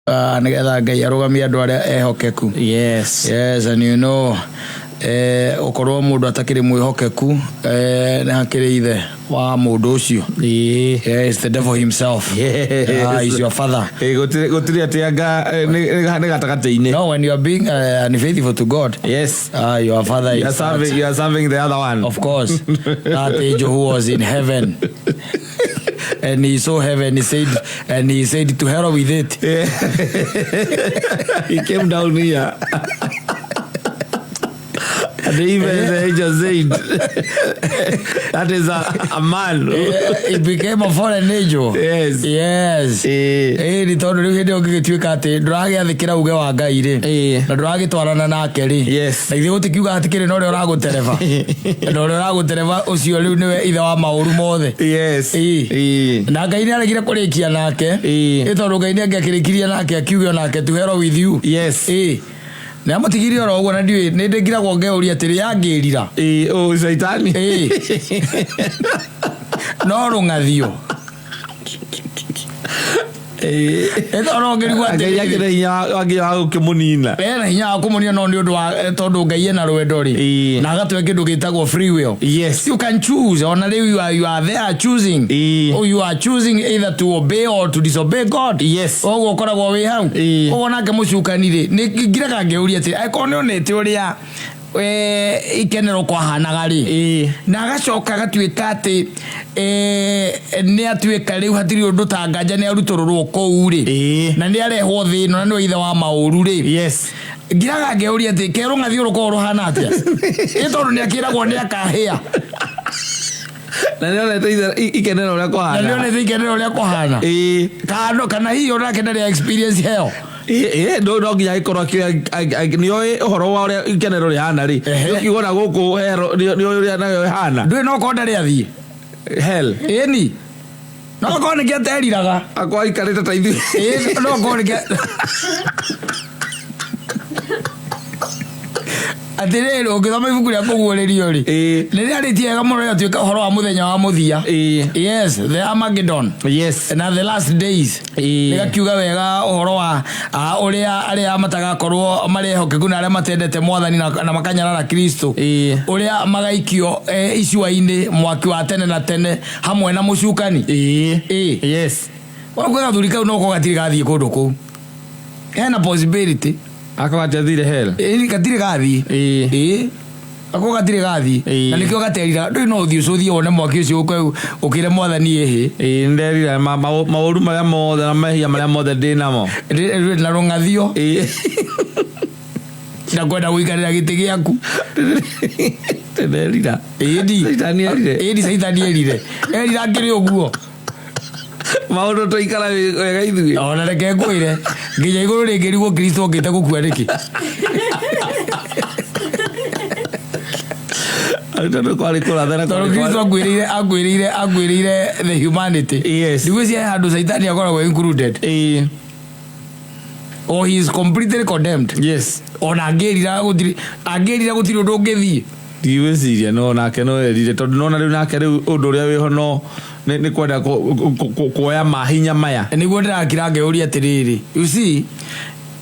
Nĩgetha Ngai arũgamie andũ arĩa ehokeku. Yes, and you know, ũkorwo mũndũ atakĩrĩ mwĩhokeku, nĩ hakĩrĩ ithe wa mũndũ ũcio. Yes, the devil himself. Is your father. Gũtirĩ atĩ anga nĩ gatagatĩ-inĩ. No, when you are being unfaithful to God, your father You are is serving, you are serving the other one. Of course, that angel who was in heaven. And he saw heaven, he said, and he said, "To hell with it." Yeah. He came down here. And even the angel said, "That is a man." He became a fallen angel. Yes. Ĩĩ, nĩ tondũ rĩu hĩndĩ ĩyo ũngĩgĩtuĩka atĩ ndũragĩathĩkĩra uge wa Ngai rĩ, na ndũragĩtwarana nake rĩ, na ithuĩ gũtikiuga atĩ kĩrĩ na ũrĩa ũragũtereba, na ũrĩa ũragũtereba ũcio rĩu nĩwe ithe wa maũru mothe. Na Ngai nĩ aregire kũrĩkia nake. Ĩ tondũ Ngai nĩ angĩakĩrĩkirie nake akiuge onake, "To hell with you." Ĩĩ, nĩ amũtigirie oro ũguo, na ndiũĩ nĩ ndĩngiragwo ngeũria atĩrĩ, yangĩrira? Ĩĩ, oh, Shaitani. Ĩĩ, no rũng'athio. Ĩ tondũ ũngĩrigwo Ngai atĩrĩrĩ, akĩrĩ hinya wa gũkĩmũnina. Ena hinya wa kũmũnina, no nĩ ũndũ wa tondũ Ngai ena rwendo rĩ, na agatũhe kĩndũ gĩtagwo free will. You can choose. Ona rĩu you are there choosing. Oh, you are choosing either to obey or to disobey God. Ũguo ũkoragwo wĩ hau. Ũguo nake mũcukani rĩ, nĩ ngiraga ngĩũria atĩ angĩkorwo nĩ onete ũrĩa ikenero kwahanaga rĩ, na agacoka agatuĩka atĩ nĩ atuĩka rĩu hatirĩ ũndũ ta nganja nĩ arutũrũrwo kũu rĩ, na nĩ arehwo thĩ ĩno na nĩwe ithe wa maũru rĩ, ngiraga ngĩũria atĩ kerũ ng'athi rũkorwo rũhana atĩa, ĩ tondũ nĩ akĩragwo nĩ akahĩa. Na nĩ onete ikenero ũrĩa Na nĩ kũhana. onete ikenero ũrĩa kũhana. Kana hihi onake ndarĩ experience heo. Ĩĩ, no nginya agĩkorwo nĩ oĩ ũhoro wa ũrĩa ikenero rĩhana rĩ. Ũkiuga na gũkũ hero nĩ oĩ ũrĩa nayo ĩhana. Ndũĩ no korwo ndarĩ athiĩ hell. Ĩni no korwo nĩkĩo ateriraga. Akorwo aikarĩte ta ithuĩ. Ĩĩ, no korwo nĩkĩo atĩrĩrĩ, ũngĩthoma ibuku rĩa Kũguũrĩrio rĩ, nĩ rĩarĩtie wega mũno rĩgatuĩka ũhoro wa mũthenya wa mũthia. Yes, the Armageddon na the last days. Rĩgakiuga wega ũhoro wa ũrĩa arĩa matagakorwo marĩ ehokeku na arĩa matendete Mwathani na makanyarara Kristo, ũrĩa magaikio icua-inĩ mwaki wa tene na tene hamwe na mũcukani. Ĩĩ. Kwĩ gathuri kau noko gatirĩ gathiĩ kũndũ kũu, hena possibility. Akorwo atiathire hell. Ĩĩ, gatirĩ gathiĩ. Ĩĩ, ako gatirĩ gathiĩ. Na nĩkĩo gaterira. Ndũĩ no ũthiĩ ũcũthie wone mwaki ũcio ũke ũkĩre Mwathani ĩhĩ. Ĩĩ, nderira maũru marĩa mothe na mehia marĩa mothe ndĩ namo. Na rũng'athio na kwenda gũikarĩra gĩtĩ gĩaku. Nderira. Ĩni. Caitani erire. Ĩni, Caitani erire, erira ngĩrĩ ũguo. Maũndũ tũikara wega ithuĩ. Ona reke ngwĩre, nginya igũrũ rĩngĩrigwo Kristo okĩte gũkua nĩkĩ. Tondũ kwarĩ kũrathana. Tondũ Kristo akuĩrĩire the humanity. Ndigwĩciria he handũ Caitani akoragwo included or he is completely condemned. Ona angĩrira gũtirĩ, angĩrira gũtirĩ ũndũ ũngĩthiĩ. Ndigwĩciria no nake no erire, tondũ nona rĩu nake rĩu ũndũ ũrĩa wĩho no nĩ kwenda kuoya mahinya maya. Nĩguo ndĩrakira ngeyũria atĩrĩrĩ, you see,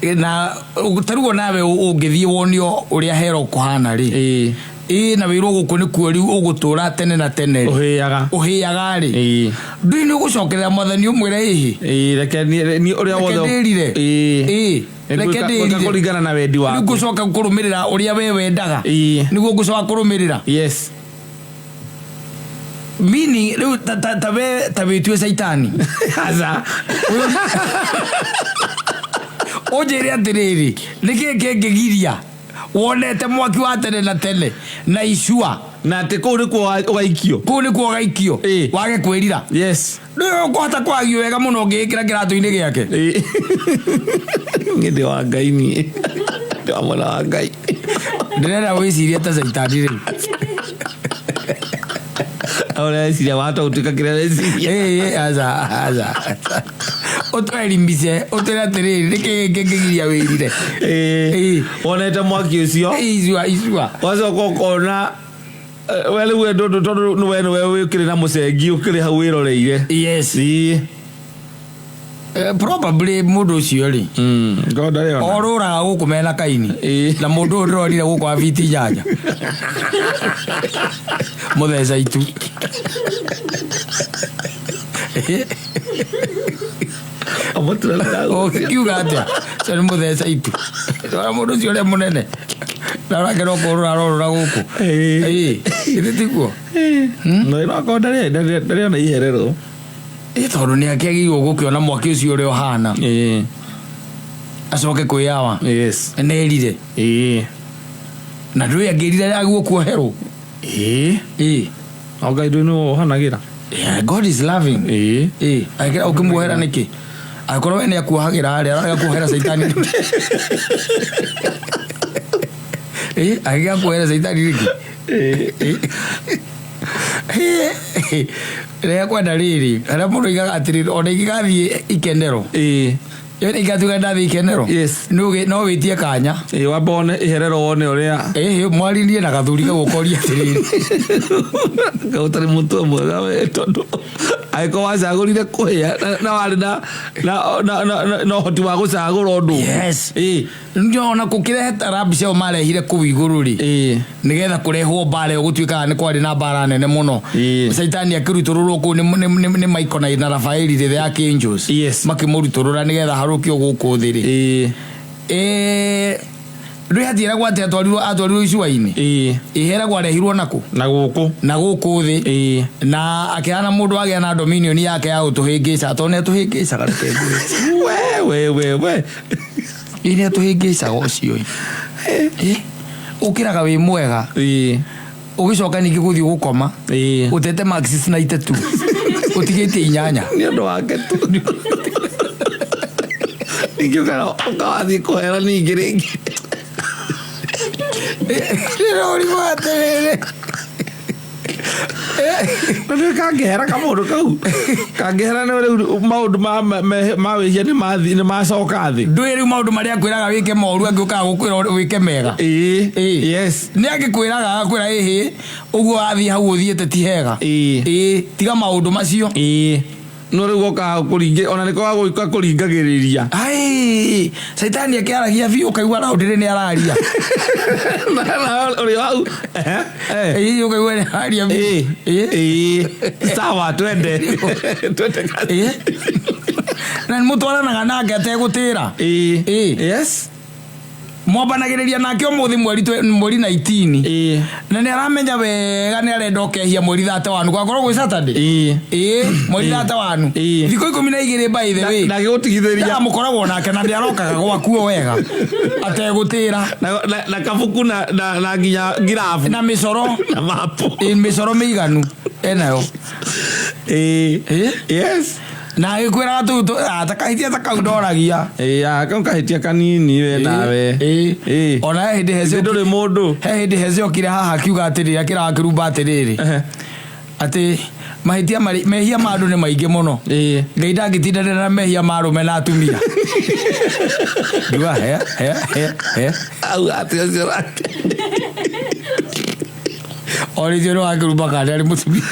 na tarĩu nawe ũngĩthiĩ wonio ũrĩa hero kũhana rĩ, ĩĩ, na wĩrwo gũkũ nĩkuo rĩu ũgũtũra tene na tene rĩ, Ũhĩaga. Ũhĩaga rĩ, ndũĩ nĩ ũgũcokerera Mwathani ũmwĩre ĩhĩ? Ĩĩ, reke niĩ ũrĩa Reke wothe ndĩrire. Ĩĩ, reke Ngwĩka ndĩrire. kũringana na wendi Rĩu waku. ngũcoka kũrũmĩrĩra ũrĩa we wendaga. Nĩguo ngũcoka kũrũmĩrĩra. Meaning rĩu ta we ta wĩtue Caitani. Aca. Ũnjĩre atĩrĩrĩ, nĩkĩ kĩngĩgiria wonete mwaki wa tene na tene na icua, Na atĩ kũu nĩkuo ũgaikio. Kũu nĩkuo ũgaikio, wage kwĩrira? Ndũĩ ũkũhota kwagio wega mũno ũngĩĩkĩra kĩratũ-inĩ gĩake. Ĩĩ. Niĩ ndĩ wa Ngai, niĩ ndĩ wa mwena wa Ngai. Ndĩrenda wĩcirie ta Caitani rĩu. Ũreciria wahota gũtuĩka kĩrĩa ũreciria. Ĩĩ, aca, aca, ũtwerimbise ũtwĩre atĩrĩrĩ, nĩkĩ kĩngĩgiria wĩrire? Ĩĩ. Wonete mwaki ũcio. Ĩĩ, icua, icua. Wacoka ũkona we rĩu we tondũ nĩwe nĩwe wĩkĩrĩ na mũcengi ũkĩrĩ hau wĩroreire. Ĩĩ. Probably mũndũ ũcio rĩ, Ngorwo ndarĩ ona. Orũraga gũkũ mena Kaini. Na mũndũ ũyũ ndĩrorire gũkũ wa biti 8 mũtheca itu. Ũkiuga atĩa? Ũcio nĩ mũtheca itu. Ndona mũndũ ũcio ũrĩa mũnene na ũrakena kũrũra arorũra gũkũ. Ĩĩ, githĩ tiguo? No akorwo ndarĩ ona iherero. Ĩ, tondũ nĩ akĩagĩrĩirwo gũkĩona mwaki ũcio ũrĩa ũhana, acoke kwĩyawa nĩ erire. Na ndũĩ angĩrire aguo kuoherwo. Ĩĩ. O Ngai ndũĩ nĩwe wohanagĩra. Yeah, God is loving. Ĩĩ, angĩkĩra ũkĩmuohera nĩkĩ angĩkorwo we nĩ akuohagĩra rĩ, ararega kuohera caitani nĩkĩ? Ĩĩ, angĩkĩaga kuohera caitani nĩkĩ? Ĩĩ. Rĩrĩa kwenda rĩrĩ harĩa mũndũ aigaga atĩrĩrĩ, ona ingĩgathiĩ ikenero, ĩyo ingatuĩka ndathiĩ ikenero, no wĩtie kanya. Ĩĩ, wamba wone iherero, wone ũrĩa. Ĩhĩ, mwaririe na gathuri kau ũkoria atĩrĩrĩ. Ngai ũtarĩ mũtwe mwega we, tondũ angĩkorwo wacagũrire kũhĩa na warĩ na ũhoti wa gũcagũra ũndũ ũngĩ. Ndio ona kũkĩrehe tarabica ĩyo marehire kũu igũrũ rĩ, nĩgetha kũrehwo mbara ĩyo, gũtuĩkaga nĩ kwarĩ na mbara nene mũno. Caitani akĩrutũrũrwo kũu nĩ Michael na Rafaeli rĩ, the archangels, makĩmũrutũrũra nĩgetha harũkio gũkũ thĩ rĩ. Ndũĩ hatiĩragwo atĩ atwarirwo icua-inĩ? Ĩheragwo arehirwo nakũ? Na gũkũ. Na gũkũ thĩ. Na akĩhana mũndũ agĩa na dominion yake ya gũtũhĩngĩca, tondũ nĩ atũhĩngĩcaga, reke ngwĩre. We we we we. Ĩ, nĩ atũhĩngĩcaga ũcio. Ĩ, ũkĩraga wĩ mwega, ũgĩcoka ningĩ gũthiĩ gũkoma, ũtete marks na 92, ũtigĩtie 8. Nĩ ũndũ wake tu. Ningĩ ũkawathiĩ kũhera ningĩ rĩngĩ. Ndĩrorimwo atĩrĩrĩ. Na nĩ kangĩhera kamũndũ kau kangĩhera, nĩ rĩu maũndũ ma wĩhia nĩ macoka thĩ. Ndũĩ rĩu maũndũ marĩa akwĩraga wĩke moru, angĩũkaga gũkwĩra wĩke mega. Nĩ angĩkwĩraga, agakwĩra, ĩhĩ, ũguo wathiĩ hau ũthiĩte ti hega. Ĩĩ, tiga maũndũ macio. Ĩĩ, no rĩu gokaga kũringĩ ona nĩko gagũka kũringagĩrĩria. Ai, caitani akĩaragia biũ, ũkaigua raũndĩrĩ nĩ araria. Na ũrĩ hau. Ĩĩ, ũkaigua nĩ araria biũ. Ĩĩ. Ĩĩ, sawa, twende twende kazi. Ĩĩ. Na nĩ mũtwaranaga nake ategũtĩra. Ĩĩ. Mwambanagĩrĩria nake ũmũthĩ mweri 19, na nĩ aramenya wega nĩ arenda ũkehia mweri 31, gwakorwo gwĩ Saturday. Ĩĩ, mweri 31. Thikũ 12, by the way. Ndagĩgũtigithĩria. Mũkoragwo nake na nĩ arokaga gwakuo wega ategũtĩra. Na kabuku na nginya ngirabu. Na mĩcoro. Na mapu. Ĩ, mĩcoro mĩiganu enayo. Ĩ? Na agĩkwĩraga tũu ta kahitia ta kau ndoragia. Ĩĩ, kau kahĩtia kanini we nawe. Ĩĩ. Ona he hĩndĩ hece Ithe ndũrĩ mũndũ. He hĩndĩ hece okire haha akiuga atĩrĩrĩ, akĩraga kĩrumba atĩrĩrĩ, atĩ mahĩtia marĩ mehia ma andũ nĩ maingĩ mũno. Ngai ndangĩtindanĩra na mehia ma arũme na atumia. Ngiuga he he he he. Auga atĩ ũcio nake. Orĩtio nĩ wakĩrumba kana arĩ mũtumia.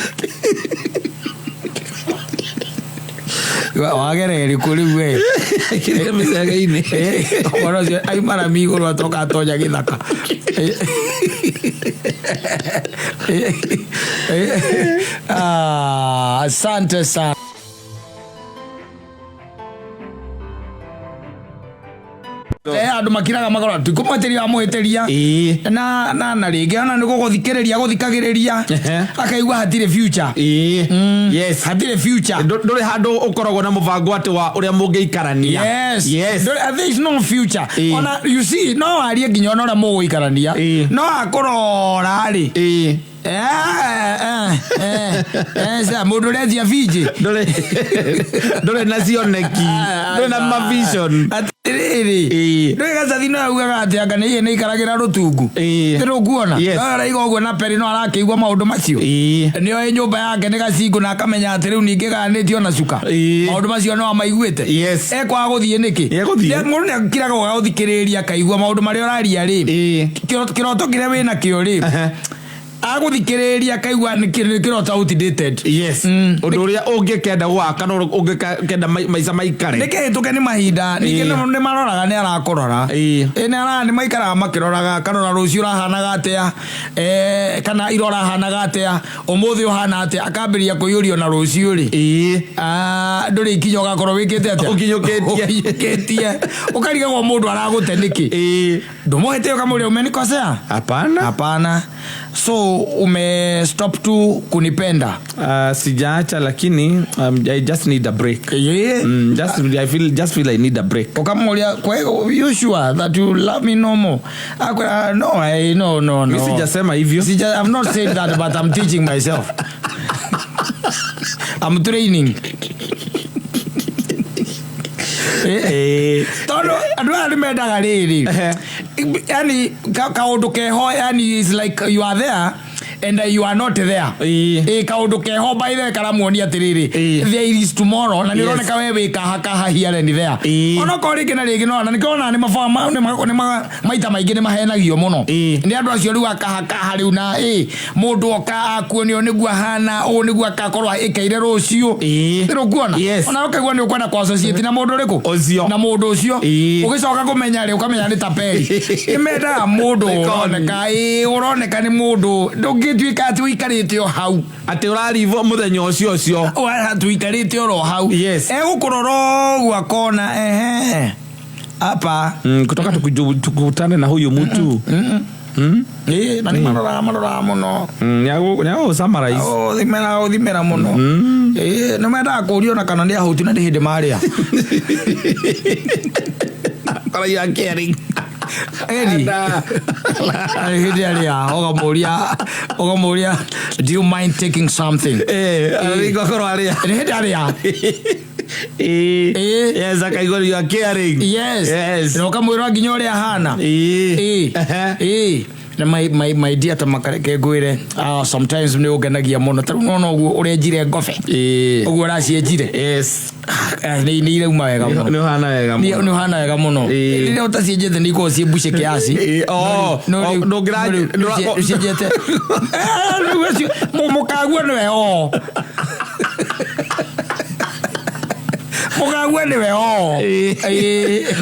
Wagerere kũ rĩu we? Kĩrĩa mĩcege-inĩ. Ũhoro ũcio aima rami igũrũ atoka atonya gĩthaka. Ah, asante sana. Andũ makiraga makora tikũmwĩtĩria, wamwĩtĩria. Na rĩngĩ ona nĩ gũgũthikĩrĩria gũthikagĩrĩria, akaigua hatirĩ future. Hatirĩ future. Ndũrĩ handũ ũkoragwo na mũbango atĩ wa ũrĩa mũngĩikarania. There is no future. Ona you see, no warie nginya ona ũrĩa mũgũikarania, no akũrora rĩ, mũndũ ũretia binjĩ. Ndũrĩ na cioneki, ndũrĩ na mavision. Atĩrĩrĩ, ndũĩ gacathi no augaga atĩ anga nĩ nĩ ikaragĩra rũtungu. Nĩ rũkuona. No araiga ũguo na peri no arakĩigua maũndũ macio. Nĩ oĩ nyũmba yake nĩ gacingũ na akamenya atĩ rĩu ningĩ gayanĩtio na cuka. Maũndũ macio no amaiguĩte. Ekwaga gũthiĩ nĩkĩ? Nĩegũthiĩ. Mũndũ nĩ akiraga ũgagũthikĩrĩria, akaigua maũndũ marĩa ũraria rĩ, kĩroto kĩrĩa wĩnakĩo rĩ. Agũthikĩrĩria akaigua nĩ kĩroto outdated. Yes, ũndũ ũrĩa ũngĩkenda gwaka na ũngĩkenda maica maikare. Nĩ kĩhĩtũke nĩ mahinda. Ningĩ nĩ maroraga, nĩ arakũrora. Ĩ, nĩ nĩ maikaraga makĩroraga, akarora rũciũ ũrahanaga atĩa, kana ira ũrahanaga atĩa, ũmũthĩ ũhana atĩa, akambĩrĩria kũiyũrio na rũciũ rĩ. Ah, ndũrĩ ikinya ũgakorwo wĩkĩte atĩa? Ũkinyũkĩtie. Ũkinyũkĩtie, ũkarigagwo mũndũ aragũte nĩkĩ. Ndũmũhĩte ũkamũria, "Umenikosea?" Hapana. "Hapana." "So ume stop tu kunipenda?" Sijaacha, lakini I just need a break. Just I feel just feel I need a break. Ukamũria, "Kwa you sure that you love me no more?" Akwĩra, "No, I, no, no, no." Mi sijasema hivyo. Sija, I've not said that, but I'm teaching myself. I'm training. Tondũ andũ aya nĩ mendaga rĩrĩ, yani kaũndũ keho, yani is like you are there and you are not there. Ĩ, kaũndũ keho by the way karamuonia atĩrĩrĩ, there is tomorrow, na nĩ ũroneka we wĩ kaha kaha here and there. Onokorwo rĩngĩ na rĩngĩ no na nĩkĩo ona nĩ mabama nĩ maita maingĩ nĩ mahenagio mũno nĩ andũ acio rĩu akaha kaha rĩu na ĩ mũndũ oka akuonio nĩguo ahana ũũ, nĩguo akakorwo ĩkaire rũciũ. Nĩ ũkuona? Yes. Ona ũkaigua nĩ ũkwenda kũ associate na mũndũ ũrĩkũ? Ũcio. Na mũndũ ũcio. Ũgĩcoka kũmenya rĩ, ũkamenya nĩ taperi. Nĩ mendaga mũndũ Nĩ con. ũroneka, ĩ, ũroneka nĩ mũndũ ndũngĩtuĩka atĩ ũikarĩte o hau. Atĩ ũrarivwo mũthenya ũcio ũcio. Tuikarĩte oro hau. Egũkũrora ũguo akona ehe hapa. Kutoka tukutane na huyu mtu. Ĩ, na nĩ maroraga mũno. Nĩagũ summarize. Ũthimĩra, ũthimĩra mũno. Ĩ, nĩ mendaga kũũrio na kana nĩ ahũtu na nĩ hĩndĩ marĩa. Kora you are caring. Eri hĩndĩ arĩa ũkamũria, "Do you mind taking something?" Arĩngwakorwo arĩa. Nĩ hĩndĩ arĩa. Yes, akaigua you are caring. Yes. Na ũkamwĩra nginya ũrĩa ahana. Ĩ, na my dear, ta makareke ngwĩre, ah, sometimes nĩ ũngenagia mũno. Ta rĩu nona ũguo ũrenjire ngobe, ũguo ũracienjire. Ah, nĩ irauma wega mũno. Nĩ ũhana wega nĩ mũno. Nĩ ũhana wega mũno. Rĩrĩa ũtacienjete nĩ ikoragwo ciĩ mbuce kiasi. Oh, No oh, rĩu- no rĩu ũcienjete. Eh, rĩu ũcio mũkaguo nĩwe o mũkaguo nĩwe o.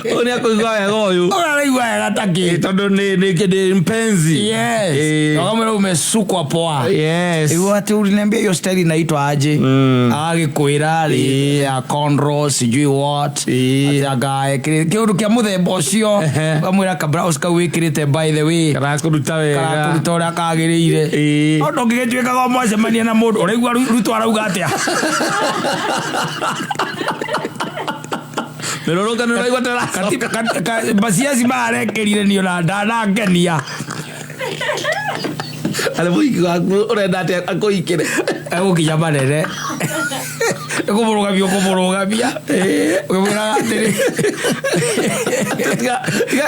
Ũyũ nĩ akũigua wega ũyũ. Ũraraigua wega takĩ. Tondũ nĩ mpenzi. Yes. Wakamwĩra umesukwa poa. Igua atĩ uliniambia hiyo style inaitwa aje? Agĩkwĩra rĩ ya cornrows, sijui what. Atĩ anga ekĩrĩte kĩũndũ kĩa mũthemba ũcio. Ũkamwĩra ka blouse kau wĩkĩrĩte, by the way, Karakũruta wega. Karakũruta ũrĩa kagĩrĩire. No ndũngĩgĩtuĩkaga mwacemania na mũndũ ũraigua Ruto arauga atĩa. Mĩrũrũngano ũraigua tara. Maciaci marekerire niĩ ona ndanangenia. Arĩ mũhiki waku ũrenda atĩa akũhikĩre? Egũkinya manene nĩ kũmũrũgamia, ũkũmũrũgamia ũkĩmwĩraga atĩrĩ,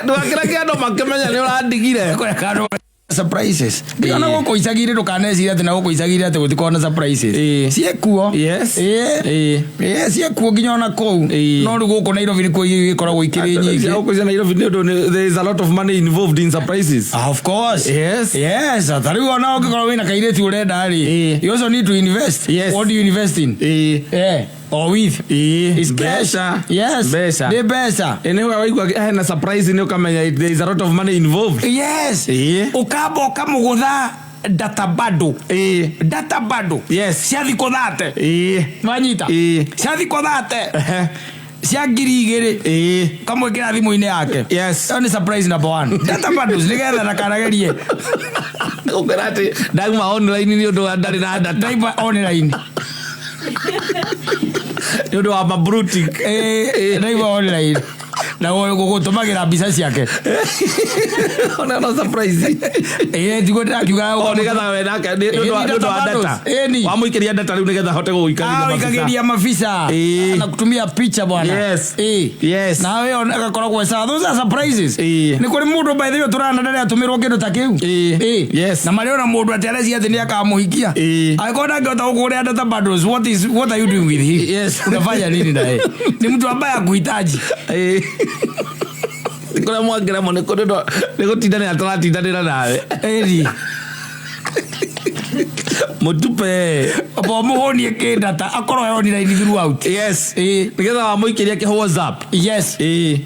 Ndũgakĩra kĩandũ makĩmenya nĩ ũrandigire. Kũreka andũ surprises. Ona gũkũ icagi-inĩ, ndũkanecirie atĩ na gũkũ icagi-inĩ atĩ gũtikoragwo na surprises. Ciĩkuo. Ĩĩ, ciĩkuo nginya ona kũu. No rĩu gũkũ Nairobi nĩkuo igĩkoragwo ikĩrĩ nyingĩ. Gũkũ cia Nairobi nĩ ũndũ there is a lot of money involved in surprises. Ah, of course. Yes, ta rĩu ona ũngĩkorwo wĩna kairĩtu ũrenda rĩ, you also need to invest. What do you invest in? Yeah. Or with? It's cash. Mbeca. Yes. Mbeca. Nĩ mbeca. Ĩ, nĩ waigua hena surprise nĩ ũkamenya there is a lot of money involved. Ũkamba ũkamũgũtha data bundle. Data bundle. Cia thikũ 30. Wanyita? Cia thikũ 30. Cia 2000. Ũkamwĩkĩra thimũ-inĩ yake. Ĩyo nĩ surprise number one. Data bundles nĩgetha ndakanagerie. Ũkwĩra atĩ ndauma online nĩ ũndũ wa ndarĩ na data. Ndaima online. Nĩ ũndũ wa mabluetick. Ndaima online. Na gũtũmagĩra mbica ciake. Ona no surprise. Ĩĩ, tiguo ndĩrakiuga. O nĩgetha we nake nĩ ũndũ wa data. Ĩni. Wamũikĩria data rĩu nĩgetha ahote gũgũikagĩria mabica. Ikagiria mabica. Na kutumia picha, bwana. Nawe agakoragwo sawa. Those are surprises. Nĩ kũrĩ mũndũ, by the way, tũrana ndarĩ atũmĩrwo kĩndũ ta kĩu. Na marĩ ona mũndũ atĩ arecia atĩ nĩ akamũhikia. Angĩkorwo ndangĩhota gũkũgũrĩra data bundles, what are you doing with him? Unafanya nini naye? Ni mtu ambaye akuhitaji. Kũrĩa mwangĩremo nĩ gũtindanĩra tũratindanĩra nawe. Ĩni. Mũtupe. Amba ũmũhũnie kĩndata akorwo e online throughout. Yes. Ĩĩ. Nĩgetha wamũikĩria kĩ WhatsApp. Yes. Ĩĩ.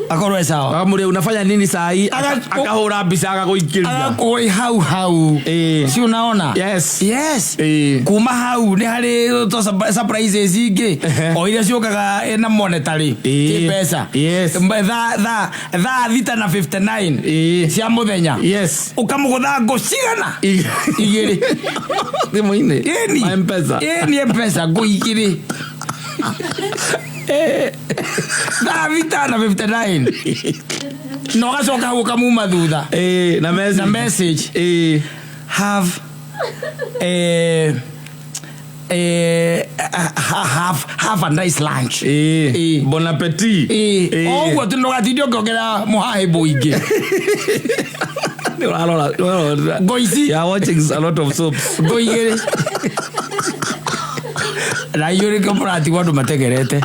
Akorwo e sawa. Akamũria unafanya nini saa hii? Akahũra mbica agagũikĩria. Agakũĩ hau hau. Ĩĩ. Si unaona? Yes. Yes. Ĩĩ. Kuma hau nĩ harĩ to surprises ingĩ o iria ciũkaga na monetary. Ĩĩ. Kĩmbeca. Yes. Thaa thaa thita na 59 Ĩĩ. cia mũthenya. Yes. Ũkamũgũtha ngũ cigana? Igĩrĩ. Thimũ-inĩ. Ĩni. Ma M-Pesa. Ĩni M-Pesa ngũ igĩrĩ. Thaa thita na 59. Na ũgacoka hau ũkamuma thutha. Ĩĩ, na message. Na message. Ĩĩ. Have have a nice lunch. Ĩĩ. Ĩĩ. Bon appetit. Ĩĩ. Ĩĩ. O ũguo tu ndũgatinde ũkĩongerera mũhahĩ mũingĩ. Nĩ ũrarora, nĩ ũrarora. Ngũ ici. You are watching a lot of soaps. Ngũ igĩrĩ. Na inyuĩ nĩkĩo mũratigwo andũ mategerete.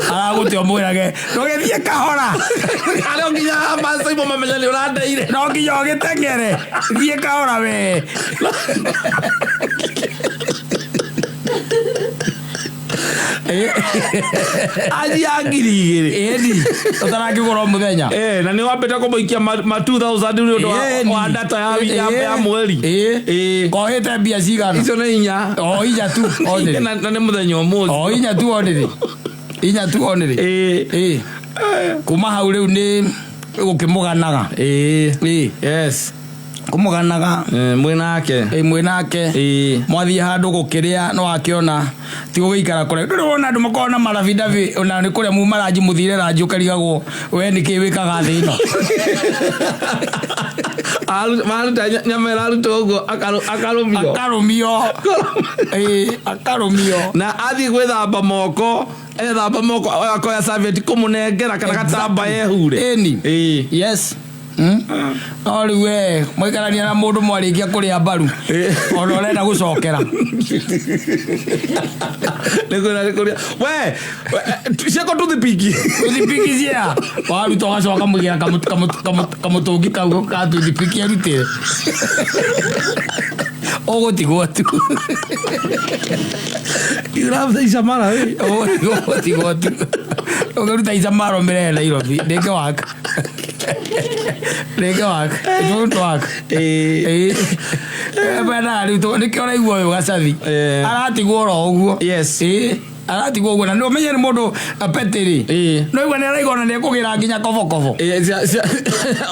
Aragũte ũmwĩrage ndũgĩthiĩ kahora. Arĩa nginya macaimo mamenya nĩ ũrandeire. No nginya ũgĩteng'ere. Thiĩ kahora we. Anji ya ngiri igĩrĩ. Ĩni. Ũtarakĩgũra o mũthenya. Eh, na nĩ wambĩte kũmũikia ma 2000 nĩ ũndũ Ĩni. wa data ya mweri. Ĩĩ. Ĩĩ. Kohĩte mbia cigana? Icio nĩ inya. O inya tu onĩrĩ. Na nĩ mũthenya ũmũthĩ. O inya tu onĩrĩ. Inya tu onĩrĩ. Ĩĩ. Ĩĩ. Kuma hau rĩu nĩ gũkĩmũganaga. Ĩĩ. Ĩĩ. Yes. Kũmũganaga. Eh, mwĩ nake. Ĩĩ mwĩ nake. Ĩĩ. Mwathiĩ handũ gũkĩrĩa no akĩona ti gũgĩikara kũrĩa. Ndũrĩ wona andũ makoragwo na marabidabi ona nĩ kũrĩa muma ranji mũthire ranji ũkarigagwo we nĩkĩ wĩkaga thĩ ĩno. Maruta nyama ĩrarutwo ũguo akarũmio. Akarũmio. Ĩĩ, akarũmio. Na athiĩ gwĩthamba moko, ethamba moko akoya serviette kũmũnengera kana gatamba ehure. Ĩni. Ĩĩ. Yes. No rĩu we mwaikarania na mũndũ mwarĩkia kũrĩa mbaru ona ũrenda gũcokera. Nĩ kwĩra nĩ kũrĩa. We, ciako tũthipiki. Tũthipiki cia waruta ũgacoka mũigĩra kamũtũngi kau ka tũthipiki arutĩre. Ũgũtigwo tu. Irabuta icamara we. Ũgũtigwo tu. Ũngĩruta icamaro mĩrehe Nairobi ndĩke waka. Ndĩke waka. It won't work. Ĩĩ. Ĩĩ. Bendaga rĩu nĩkĩo ũraigua ũyũ gacathi. Ĩĩ. Aratigwo oro ũguo. Yes. Ĩĩ. Aratigwo ũguo na nĩ ũmenye nĩ mũndũ petty rĩ. Ĩĩ. No igua nĩ araigua ona nĩ ekũgĩra nginya kobokobo. Ĩĩ,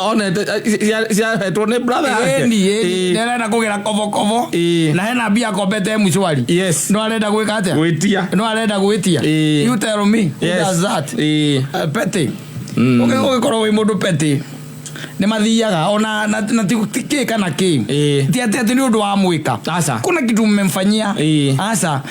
onete ciahetwo nĩ brother yake. Ĩni, ĩni. Ĩĩ. Nĩ arenda kũgĩra kobokobo. Ĩĩ. Na hena mbia akombete M-Shwari. Yes. No arenda gwĩka atĩa? Gwĩtia. No arenda gwĩtia. Ĩĩ. You tell me. Who Yes. does that? Ĩĩ. Petty. Ũgĩkorwo wĩ mũndũ petty. Nĩ mathiaga ona na ti kĩ kana kĩ. Ĩĩ. Ti atĩ atĩ nĩ ũndũ wa mwĩka. Aca. Kuna kitu mmemfanyia. Ĩĩ. Aca.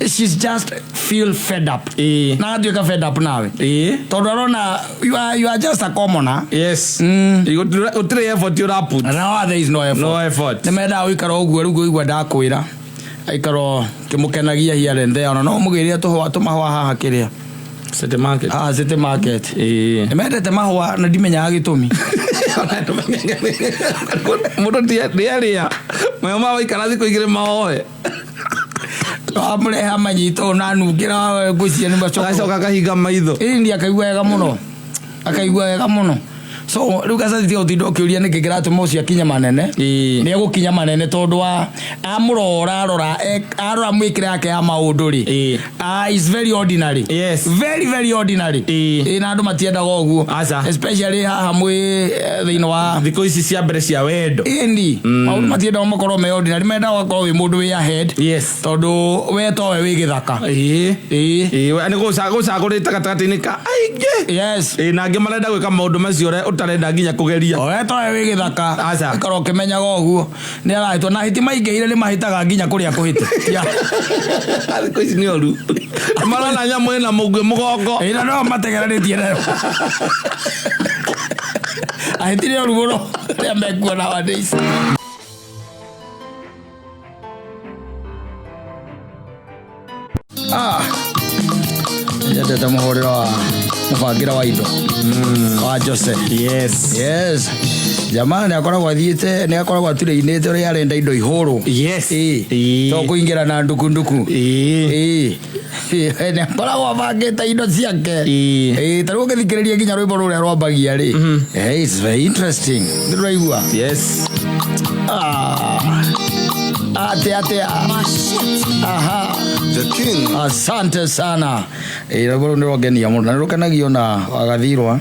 She's just feel fed up. Ĩĩ. Na agatuĩka fed up nawe. Ĩĩ. Tondũ arona you are just a commoner. Yes. Gũtirĩ effort ũraput. No, there is no effort. No effort. Nĩ mendaga gũikara ũguo rĩu ngũigua ndakwĩra. Aikara kĩmũkenagia here and there ona no mũgĩrĩre tũhũa tũmahũa haha kĩrĩa. City market. Haha City Market. Ĩĩ. Nĩ mendete mahũa na ndimenyaga gĩtũmi. Mũndũ ndĩarĩa. Mayo ma waikara thikũ igĩrĩ maoe. Wamũrehe amanyita na nungĩra ngũcia nĩ macoka. Agacoka akahinga maitho. Ĩni akaigua wega mũno. Akaigua wega mũno. So rĩu gacathi tiga gũtinda ũkĩũria nĩkĩ kĩratũma ũcio akinye manene. Ĩĩ. Nĩ egũkinya manene tondũ wa amũrora arora arora mwĩkĩre yake ya maũndũ rĩ. Ĩĩ. Is very ordinary. Yes. Very very ordinary. Ĩĩ. Ĩĩ na andũ matiendaga ũguo. Aca. Especially haha mwĩ thĩinĩ wa Thikũ ici cia mbere cia wendo. Ĩni. Maũndũ matiendaga makorwo me ordinary mendaga ũgakorwo wĩ mũndũ wĩ ahead. Yes. Tondũ we towe wĩ gĩthaka. Ĩĩ. Ĩĩ. Ĩĩ, nĩ gũcagũrĩte gatagatĩ-inĩ ka aingĩ. Yes. Ĩĩ, na angĩ marenda gwĩka maũndũ macio ũrĩa ũtarenda nginya kũgeria. O we towe wĩ gĩthaka. Aca. Ũkorwo ũkĩmenyaga ũguo. Nĩ arahĩtwo na hĩti maingĩhire nĩ mahĩtaga nginya kũrĩa kũhĩte. Yeah. Thikũ ici nĩ ũru. Marona nyamũ ĩna mũguĩ mũgongo. Ĩĩ na no mategeranĩtie nayo. Ahĩti nĩ ũru mũno rĩrĩa mekuo nowadays. Nyendete mũhũrĩro wa mũbangĩre wa indo wa Jose. Yes. Yes. Jamaa nĩ akoragwo athiĩte, nĩ akoragwo aturĩinĩte ũrĩa arenda indo ihũrwo. Ĩĩ. To kũingĩra na ndukunduku. Ĩĩ. Nĩ akoragwo abangĩte indo ciake. Ĩĩ, ta rĩu ũngĩthikĩrĩria nginya rwĩmbo rũrĩa rwambagia rĩ. Eh, it's very interesting. Nĩ ndũraigua? Yes. Ah. Atia atia. Aha. The King. Asante sana. Ĩĩ, rwĩmbo rũu nĩ rwangenia mũno na nĩ rũkenagio na wagathirwa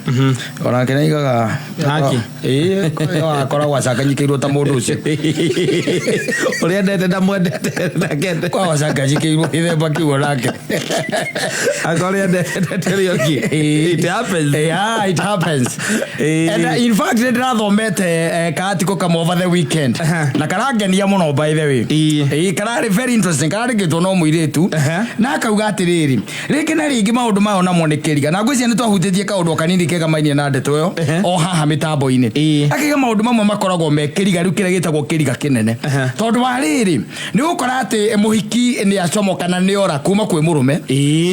onake nĩ aigaga. Haki. Ĩĩ, akoragwo acanganyikĩirwo ta mũndũ ũcio. Ũrĩa endete ndamwendete ndakende. Akoragwo acanganyikĩirwo gĩthemba kĩu onake. Akorwo ũrĩa endete ũrĩa ũngĩ. It happens. Yeah, it happens. Ĩĩ. And in fact nĩ ndĩrathomete kaarticle kamwe over the weekend. Na karangenia mũno, by the way. Ĩĩ. Ĩĩ, kararĩ very interesting, karandĩkĩtwo no mũirĩtu. Na akauga atĩrĩrĩ, rĩngĩ na rĩngĩ maũndũ maya onamo nĩ kĩriga, na ngwĩciria nĩ twahutĩtie kaũndũ o kanini kegamainie na ndeto ĩyo o haha mĩtambo-inĩ. Akiuga maũndũ mamwe makoragwo me kĩriga, rĩu kĩrĩa gĩtagwo kĩriga kĩnene, tondũ wa rĩrĩ, nĩ ũgũkora atĩ mũhiki nĩ acomoka na nĩ ora kuma kwĩ mũrũme,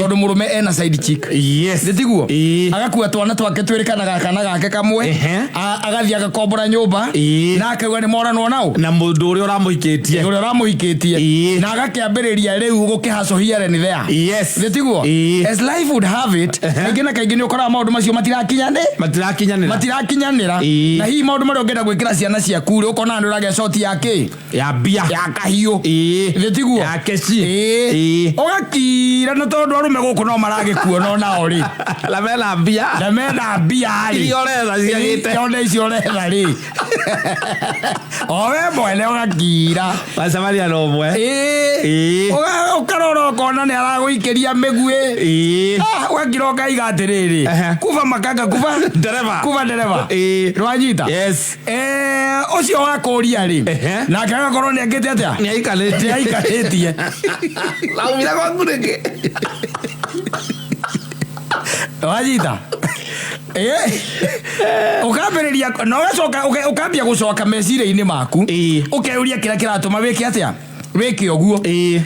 tondũ mũrũme ena side chick. Nĩ tiguo? Agakua twana twake twĩrĩ kana gakana gake kamwe. Agathiĩ agakombora nyũmba. Na akauga nĩ moranwo nao na mũndũ ũrĩa ũramũhikĩtie. Ũrĩa ũramũhikĩtie. Na agakĩambĩrĩria rĩu gũkĩhustle here and there. Nĩ tiguo? Ĩĩ. As life would have it, kaingĩ na kaingĩ nĩ ũkoraga maũndũ macio matirakinyanĩ Matirakinyanĩra. Matirakinyanĩra. Na hihi maũndũ marĩa ũngĩenda gwĩkĩra ciana ciaku rĩ, ũkona nĩ ũragĩa short ya kĩ? Ya mbia. Ya kahiũ. Nĩ tiguo? Ya keci. Ĩĩ. Ũgakira, na tondũ arũme gũkũ no maragĩkuona onao rĩ, na mena mbia. Na mena mbia rĩ. Iria ũretha ciagĩte. Ona icio ũretha rĩ, o we mwene ũgakira. Wacemania na ũmwe. Ĩĩ. Ũkarora ũkona nĩ aragũikĩria mĩguĩ. Ah, ũgakira ũkaiga atĩrĩrĩ, kuba makanga kuba Ndereba. Kuba ndereba. Nĩwanyita? Yes. Eh, ũcio wakũria rĩ, nake agakorwo nĩ akĩte atĩa? Nĩ aikarĩtie. Nĩ aikarĩtie. Laumira gwaku nĩkĩ? Wanyita? Ũkambĩrĩria na ũgacoka ũkambia gũcoka meciria-inĩ maku. Ũkeyũria kĩrĩa kĩratũma wĩke atĩa, wĩke ũguo.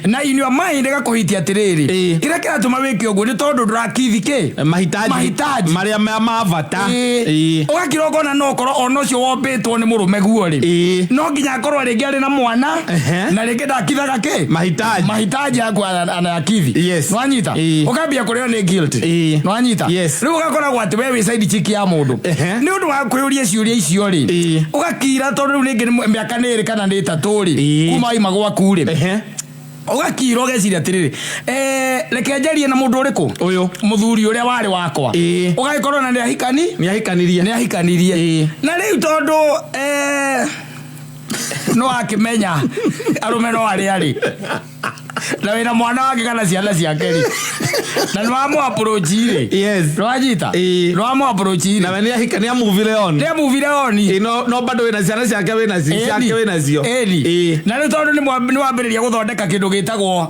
Na in your mind ĩgakũhitia atĩrĩrĩ, kĩrĩa kĩratũma wĩke ũguo nĩ tondũ ndũrakithi kĩ? Mahitaji. Mahitaji. Marĩa ma bata. Ũgakira ũkona no ũkorwo ona ũcio wombĩtwo nĩ mũrũme guo rĩ, no nginya akorwo rĩngĩ arĩ na mwana, na rĩngĩ ndakithaga kĩ? Mahitaji. Mahitaji yaku anayakithi. Nwanyita? Ũkambia kũrĩo nĩ guilt. Nwanyita? Yes. Rĩu ũgakoragwo atĩ we wĩ side chick ya mũndũ nĩ ũndũ wa kwĩyũria ciũria icio rĩ. Ũgakira tondũ rĩu rĩngĩ nĩ mĩaka nĩ ĩrĩ kana nĩ 3 rĩ, kuma waima gwaku rĩ, ũgakira ũgeciria atĩrĩrĩ, reke njarie na mũndũ ũrĩkũ? Ũyũ. Mũthuri ũrĩa warĩ wakwa. Ũgagĩkorwo na nĩ ahikani. Nĩ ahikanirie. Nĩ ahikanirie. Na rĩu tondũ no akĩmenya arũme no arĩa rĩ, na wĩna mwana wake kana ciana ciake rĩ, na nĩ wamũ approach rĩ. Nĩwanyita? Ĩĩ. Nĩ wamũ approach rĩ. Na we nĩ ahika, nĩ amuvire on. Nĩ amuvire on. Ĩĩ, no bado wĩna ciana ciake, wĩna ciake, wĩnacio. Ĩni. Na rĩu tondũ nĩ wambĩrĩria gũthondeka kĩndũ gĩtagwo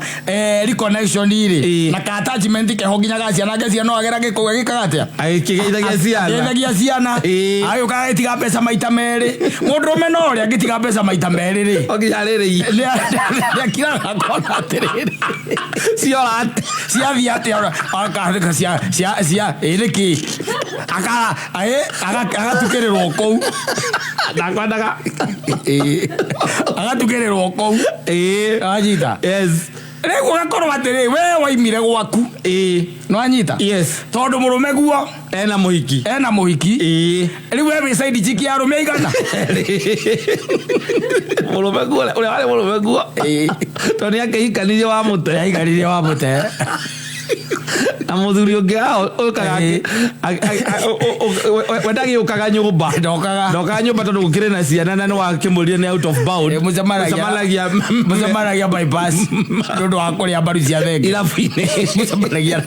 reconnection rĩ, na ka attachment keho nginya ga ciana ngeciria no agera gĩkũ gĩkaga atĩa? Agĩkĩgeithagia ciana. Geithagia ciana. Agĩũka agĩtiga mbeca maita merĩ. Mũndũrũme no ũrĩa angĩtiga mbeca maita merĩ rĩ, O nginya rĩrĩ. Nĩ akiraga akona atĩrĩrĩ, Ciora atĩa? Ciathiĩ atĩa? Ona akandĩka cia ĩ nĩkĩ, agatukĩrĩrwo kũu. Ndakwendaga. Ĩĩ. Agatukĩrĩrwo kũu. Wanyita? Yes. Rĩu ũgakorwo atĩrĩ, we waimire gwaku. Nĩwanyita? Yes. Tondũ mũrũme guo ena mũhiki. Ena mũhiki. Rĩu we wĩ side chick ya arũme aigana? Mũrũme guo, ũrĩa warĩ mũrũme guo, tondũ nĩ akĩhikanirie wa mũte. Ahikanirie wa mũte. Na mũthuri ũngĩ hao ũkaga we ndagĩũkaga nyũmba. Ndokaga. Ndokaga nyũmba tondũ gũkĩrĩ na ciana na nĩ wakĩmũrire nĩ out of bound. Ĩĩ, Mũcemanagia mũcemanagia bypass nĩ ũndũ wa kũrĩa mbaru cia thenge. Irabu-inĩ. Mũcemanagia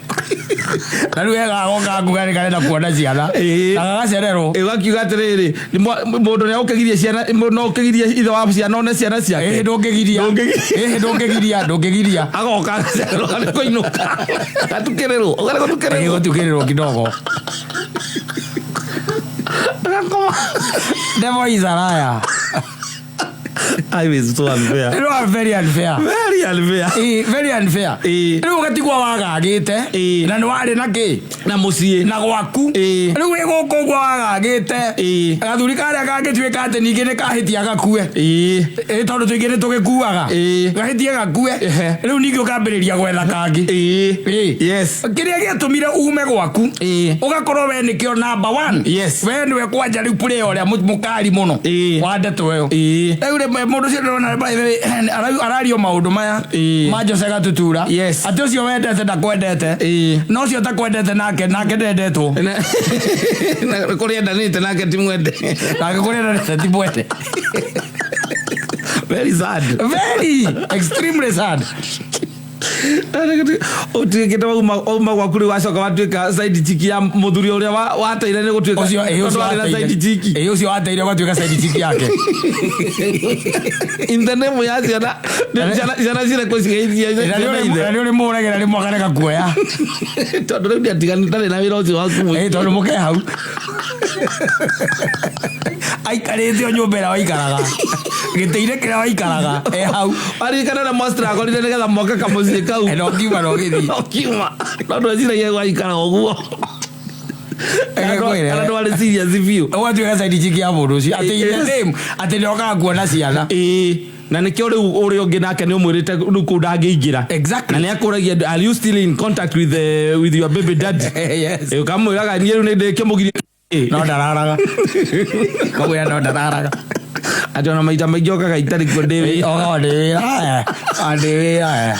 na rĩu ega agoka kuga nĩ karenda kuona ciana. Na gagacererwo. Ĩĩ, ũgakiuga atĩrĩrĩ, mũndũ nĩ ũkĩgiria ciana, no ũkĩgirie ithe wa ciana one ciana ciake? Ĩĩ, ndũngĩgiria. Ndũngĩgiria. Ĩĩ, ndũngĩgiria, ndũngĩgiria. Agoka agacererwo nĩ kũinũka, gatukĩrĩrwo, ũgarĩ gũtukĩrĩrwo. Gũtukĩrĩrwo kidogo. Agakoma. Devil is a liar. I was so unfair. You are very unfair. Very Unfair. Very unfair. Rĩu ũgatigwo wagagĩte na nĩ warĩ na kĩ Na mũciĩ. Na gwaku. Rĩu wĩ gũkũ ũguo wagagĩte, gathuri karĩa kangĩtuĩka atĩ ningĩ nĩ kahĩtia gakue. Tondũ tũingĩ nĩ tũgĩkuaga. Gahĩtie gakue. Rĩu ningĩ ũkambĩrĩria gwetha kangĩ. Kĩrĩa gĩatũmire ume gwaku, ũgakorwo we nĩkĩo number one. We nĩwe kwanja rĩu player ũrĩa mũkari mũno wa ndeto ĩyo. Rĩu rĩmwe mũndũ ũcio ndĩrona, by the way, arario maũndũ maya ma Jose Gatutura, atĩ ũcio wendete ndakwendete, na ũcio ũtakwendete nake ndendetwo. Na kũrĩa endanĩte nake ti mwende. Nake kũrĩa endete ti mwende. Very sad. Very extremely sad. Ũtuĩkĩte wauma gwaku, rĩu wacoka watuĩka side chick ya mũthuri ũrĩa wateire nĩ gũtuĩka Ũcio ĩ ũcio tondũ warĩ na wateire. side chick. Ĩ, ũcio wateire ũgatuĩka side chick yake. In the name ya ciana, ciana cirekwo cigeithie Na ciana ithe. nĩ ũrĩ mũragĩra rĩmwe akarega kuoya. Tondũ rĩu ndiatigani, ndarĩ na wĩra ũcio waku. Ĩ, tondũ mũke hau aikarĩte o nyũmba ĩrĩa waikaraga, gĩtĩ-inĩ kĩrĩa waikaraga, e hau. Aririkana ũrĩa mwastragorire nĩgetha moke kamũciĩ kau. No kiuma no gĩthiĩ. No kiuma, no ndweciragia gwaikara ũguo. Ĩgĩkwĩre. Kana ndwarĩ serious biũ. Ũgatuĩka side chick ya mũndũ ũcio atĩ in the Yes. name atĩ nĩokaga kuona ciana. Ĩĩ, na nĩkĩo rĩu ũrĩa ũngĩ nake nĩ ũmwĩrĩte rĩu kũu ndangĩingĩra. Na nĩ akũragia, "Are you still in contact with your baby daddy?" Yes. Ĩ, ũkamwĩraga, "Niĩ rĩu nĩ ndĩkĩmũgirie." No ndararaga, kamwĩra no ndararaga. Atĩ ona maita maingĩ okaga itarĩ kuo, ndĩ wĩra. Oga ndĩ wĩra, ndĩ wĩra.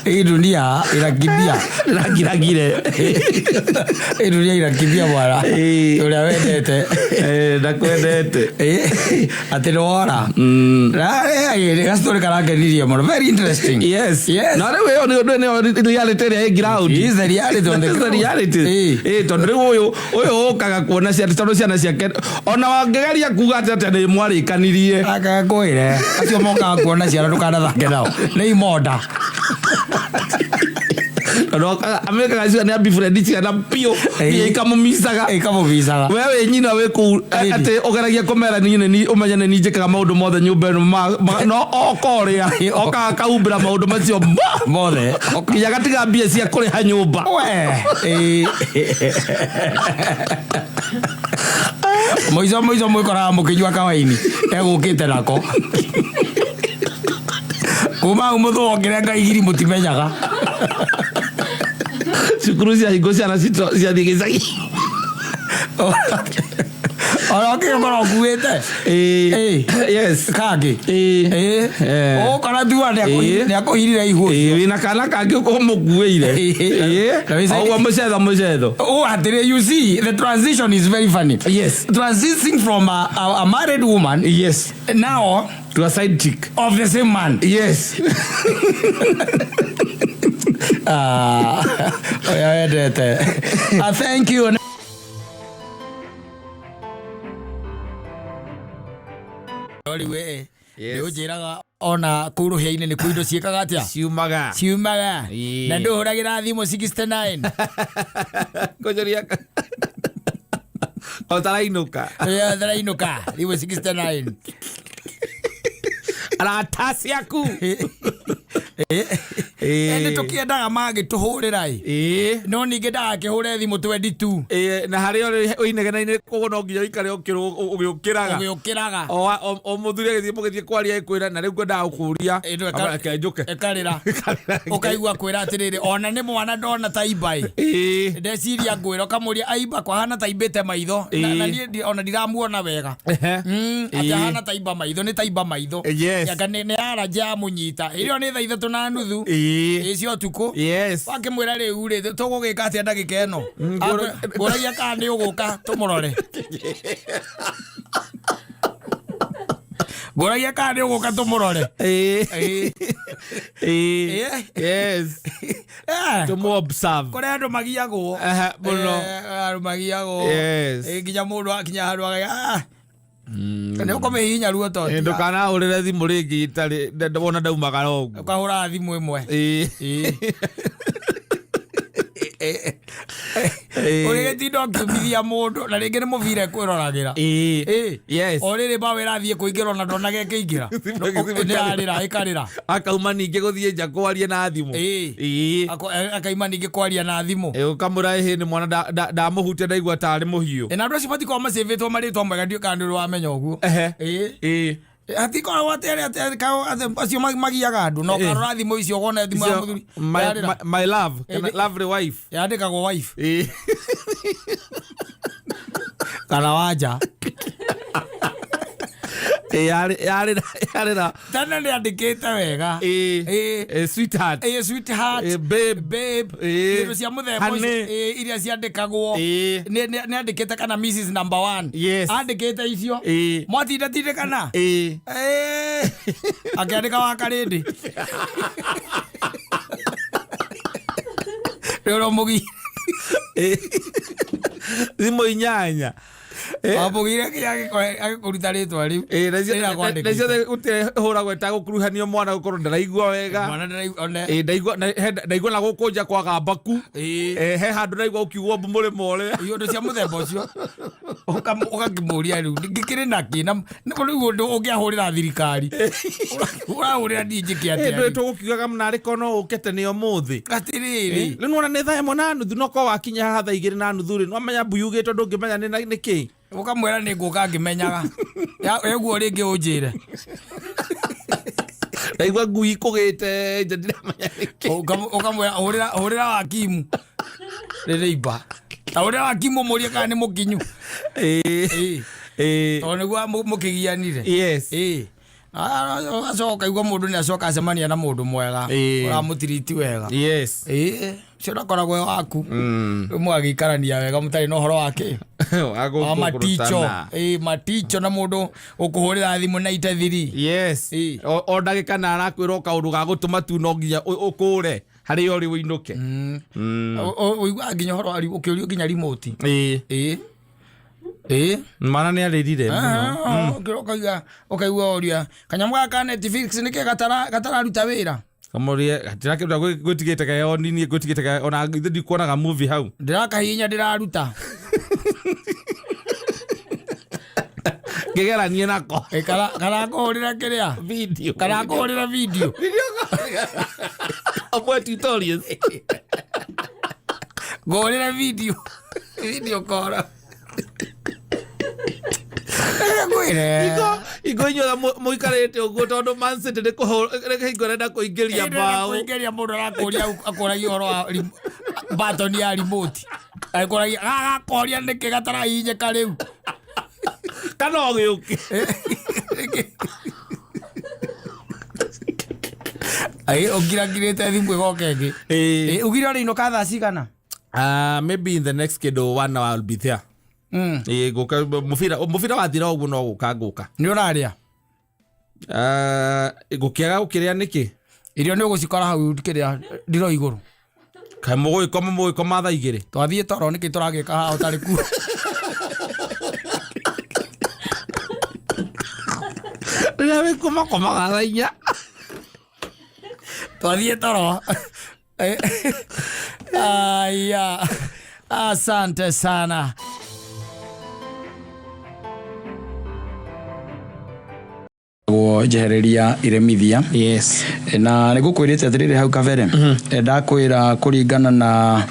Hii dunia inakimbia. Ndĩrakiragire. Hii dunia inakimbia, bwana. Ũrĩa wendete Ndakwendete. Atĩ nĩ wora gastori karakenirie mũno, very interesting. Yes. Na rĩu ĩyo nĩyo reality ĩrĩa ĩ ground. Is the reality on the It's the ground. reality. Tondũ rĩu ũyũ ũkaga kuona ciana, tondũ ciana ciake ona wangĩgeria kuga atĩ nĩ mwarĩkanirie. Akakwĩre acio mokaga kuona ciana ndũkanathake nao, nĩ imonda. Tondũ amekaga ciana nĩ ambifriend ciana biũ, nginya ikamũmicaga. Ikamũbicaga. We wĩ nyina wĩ kũu, atĩ ũgeragia kũmera niĩ nĩ ũmenye nĩ niĩ njĩkaga maũndũ mothe nyũmba ĩno, no oka ũrĩa okaga akahumbĩra maũndũ macio mothe, nginya gatiga mbia cia kũrĩha nyũmba. We. Mũico mũico mwĩkoraga mũkĩnyua kawaini egũkĩte nako kuma hau mũthũokire igiri mũtimenyaga. Cukuru cia hingo, ciana citũ ciathiĩ gĩcagi. Ona ũkĩgĩkorwo ũkuĩte. Kangĩ. Ũgũkora tu nĩ akũhirire ihu. Wĩna kana kangĩ ũmũkuĩire. Na wĩ Ũguo mũcetho mũcetho. Oh, atĩrĩ, you see, the transition is very funny. Transitioning from a married woman now to a side chick of the same man. Ah, ũrĩa wendete. Ah, thank you. Rĩu nĩ ũnjĩraga ona kũu rũhĩa-inĩ nĩ kũu indo ciĩkaga atĩa? Ciumaga. Ciumaga. Na ndũhũragĩra thimũ 69. Kũnjũria ũtarainũka. Tharainũka thimũ 69. Arata ciaku. Nĩ tũkĩendaga mangĩtũhũrĩra ĩ, no ningĩ ndagakĩhũre thimũ 22. Na harĩa ũrĩ ũinegena-inĩ koguo no nginya ũikare ũgĩũkĩraga. Ũgĩũkĩraga. O mũthuri agĩthiĩ, mũgĩthiĩ kwaria, ĩkwĩra na rĩu ngwendaga gũkũria. Ĩ, Reke njũke. Ĩkarĩra, ũkaigua kwĩra atĩrĩrĩ, ona nĩ mwana ndona ta imba ĩ. Ndeciria ngwĩra, ũkamũria aimba kwahana ta imbĩte maitho. Na niĩ ona ndiramuona wega. Atĩ ahana ta imba maitho, nĩ ta imba maitho. Anga nĩ aranja amũnyita ĩrĩo nĩ 3:30 ĩ cia ũtukũ. Wakĩmwĩra, "Rĩu rĩ, tũgũgĩka atĩa ndagĩka ĩno?" Ngũragia kana nĩ ũgũka tũmũrore. Ngũragia kana nĩ ũgũka tũmũrore. Tũmũ observe. Kũrĩ andũ magiagwo. Ehe, mũno. Andũ magiagwo. Nginya mũndũ akinya handũ agaiga, "Ah, nĩ ũkũmĩhihinya ruo to Ndũkanahũrĩre thimũ rĩngĩ itarĩ wona ndaumagara ũguo. Ũkahũra thimũ ĩmwe. Ũrĩgĩtinda ũkĩũmithia mũndũ na rĩngĩ nĩ mũbira ekwĩroragĩra. Ĩĩ. Yes. O rĩrĩ mbaũ ĩrathiĩ kũingĩra ona ndonaga ĩkĩingĩra. Nĩ yarĩra ĩkarĩra. Akauma ningĩ gũthiĩ nja kwaria na thimũ. Ĩĩ. Ĩĩ. Akaima ningĩ kwaria na thimũ. Ĩ, ũkamwĩra ĩhĩ nĩ mwana ndamũhutia ndaigua tarĩ mũhiũ. Ĩ, na andũ acio matikoragwo macĩvĩtwo marĩtwa mega, ndiũĩ kana nĩ ũrĩ wamenya ũguo. Ehe. Ĩĩ. Ĩĩ. Hatikoragwo atĩ arĩa atĩ acio magiaga andũ na ũkarora thimũ icio ũkona thimũ ya Icio, mũthuri my, yarĩra. my love kana Ĩĩ. lovely wife. Yandĩkagwo wife Ĩĩ. Kana wanja. Ĩĩ, yarĩra. Tene nĩ andĩkĩte wega. Ĩĩ. Ĩĩ. Ĩĩ, sweetheart. Ĩĩ, sweetheart. Ĩĩ, babe. Babe. Ĩĩ. Indo cia mũthemba ũcio. Honey. Ĩĩ, iria ciandĩkagwo. Ĩĩ. Nĩ andĩkĩte kana Mrs number one. Yes. Andĩkĩte icio. Ĩĩ. Mwatindatindĩkana. Ĩĩ. Ĩĩ. Akĩandĩka wa karĩndĩ rĩ ũramũgi. Ĩĩ. Thimũ 8. Wamũgire agĩkũruta rĩtwa rĩu. Ĩĩ, Rĩrĩa na akwandĩkĩte. ciothe gũtirĩ hũragwo ĩtagũkuruhanio mwana gũkorwo ndaraigua wega. Mwana one. Ĩĩ, ndaigua ndaigua na gũkũ nja kwaga mbaku. Ĩĩ. Ĩĩ, he handũ ndaigua ũkiugwo mbu mũrĩmo ũrĩa. Iũndũ cia mũthemba ũcio ũgakĩmũria rĩu ngĩkĩrĩ nakĩ na rĩu ũndũ ũngĩahũrĩra thirikari ũrahũrĩra niĩ njĩke atĩa Ndũĩ rĩu? tũgũkiugaga narĩ korwo no ũke tene ũmũthĩ. Atĩrĩrĩ. Rĩu nĩwona nĩ thaa 1:30 no korwo wakinya haha thaa 2:30 rĩ, nĩwamenya mbu yugĩtwo ndũngĩmenya nĩ nĩ kĩ. Ũkamwĩra nĩ ngũka ngĩmenyaga ũguo rĩngĩ ũnjĩre. Ndaigua ngui ikũgĩte nja ndiramenya nĩkĩ. Ũkamwĩra hũrĩra wakimu rĩrĩ imba ta hũrĩra wakimu ũmũrie kana nĩ mũkinyu. Ĩĩ. Ĩĩ. Ĩĩ. Tondũ nĩguo mũkĩgianire. Yes. Ĩĩ. Acoka ũkaigua mũndũ nĩ acoka acemania na mũndũ mwega Ĩĩ. ũramũtiriti wega. Yes. Ĩĩ, ũcio ndakoragwo e waku. Rĩu mũgagĩikarania wega mũtarĩ na ũhoro wa kĩ wa maticho. Ĩĩ, maticho na mũndũ ũkũhũrĩra thimũ na itathiri. Yes. Ĩĩ. O ndagĩka na arakwĩra o kaũndũ ga gũtũma tu no nginya ũkũre harĩa ũrĩ ũinũke. Ũiguaga nginya ũhoro wa ũkĩũrio nginya remote. Ĩĩ. Ĩĩ. Ĩĩ. Mwana nĩ arĩrire mũno. Ũkaigua ũkaigua ũria kanyamũ gaka ka Netflix nĩkĩ gatararuta wĩra. Kamũrie gatirakĩruta gwĩtigĩte kae onini gwĩtigĩte kae ona ithuĩ ndikuonaga movie hau. Ndĩrakahihinya ndĩraruta. Ngĩgeranie nako. Ĩ, karakũhũrĩra kĩrĩa Video. Karakũhũrĩra video. Amwe tutorials. Ngũhũrĩra video video kora ngwĩre. Ingo inyuothe mũikarĩte ũguo tondũ Man City nĩ hingo ĩrenda kũingĩria mbaũ. Kũingĩria mũndũ arakũria akũragia ũhoro wa button ya remote akũragia gagakoria nĩkĩ gatarahihinyĩka rĩu. Kana o gĩũke. Ai ũngirakirĩte thimũ ĩgoka ĩngĩ. Ĩĩ. Ĩ, ugire ũrĩ inũka thaa cigana? Maybe in the next kĩndũ one hour I'll be there. Ĩĩ, ngũka mũbira wathira ũguo no gũka ngũka. Nĩ ũrarĩa? Ah, ngũkĩaga gũkĩrĩa nĩkĩ? Irio nĩ ũgũcikora hau kĩrĩa ndiro igũrũ. Kaĩ mũgũgĩkoma thaa 2? Twathiĩ toro nĩkĩ tũragĩka haha ũtarĩ kuo. Rĩrĩa wĩkuo makomaga thaa 4. Twathiĩ toro. Aya, asante sana. Njehereria iremithia. Yes. Na nĩ ngũkwĩrĩte atĩrĩrĩ hau kabere ndakwĩra kũringana na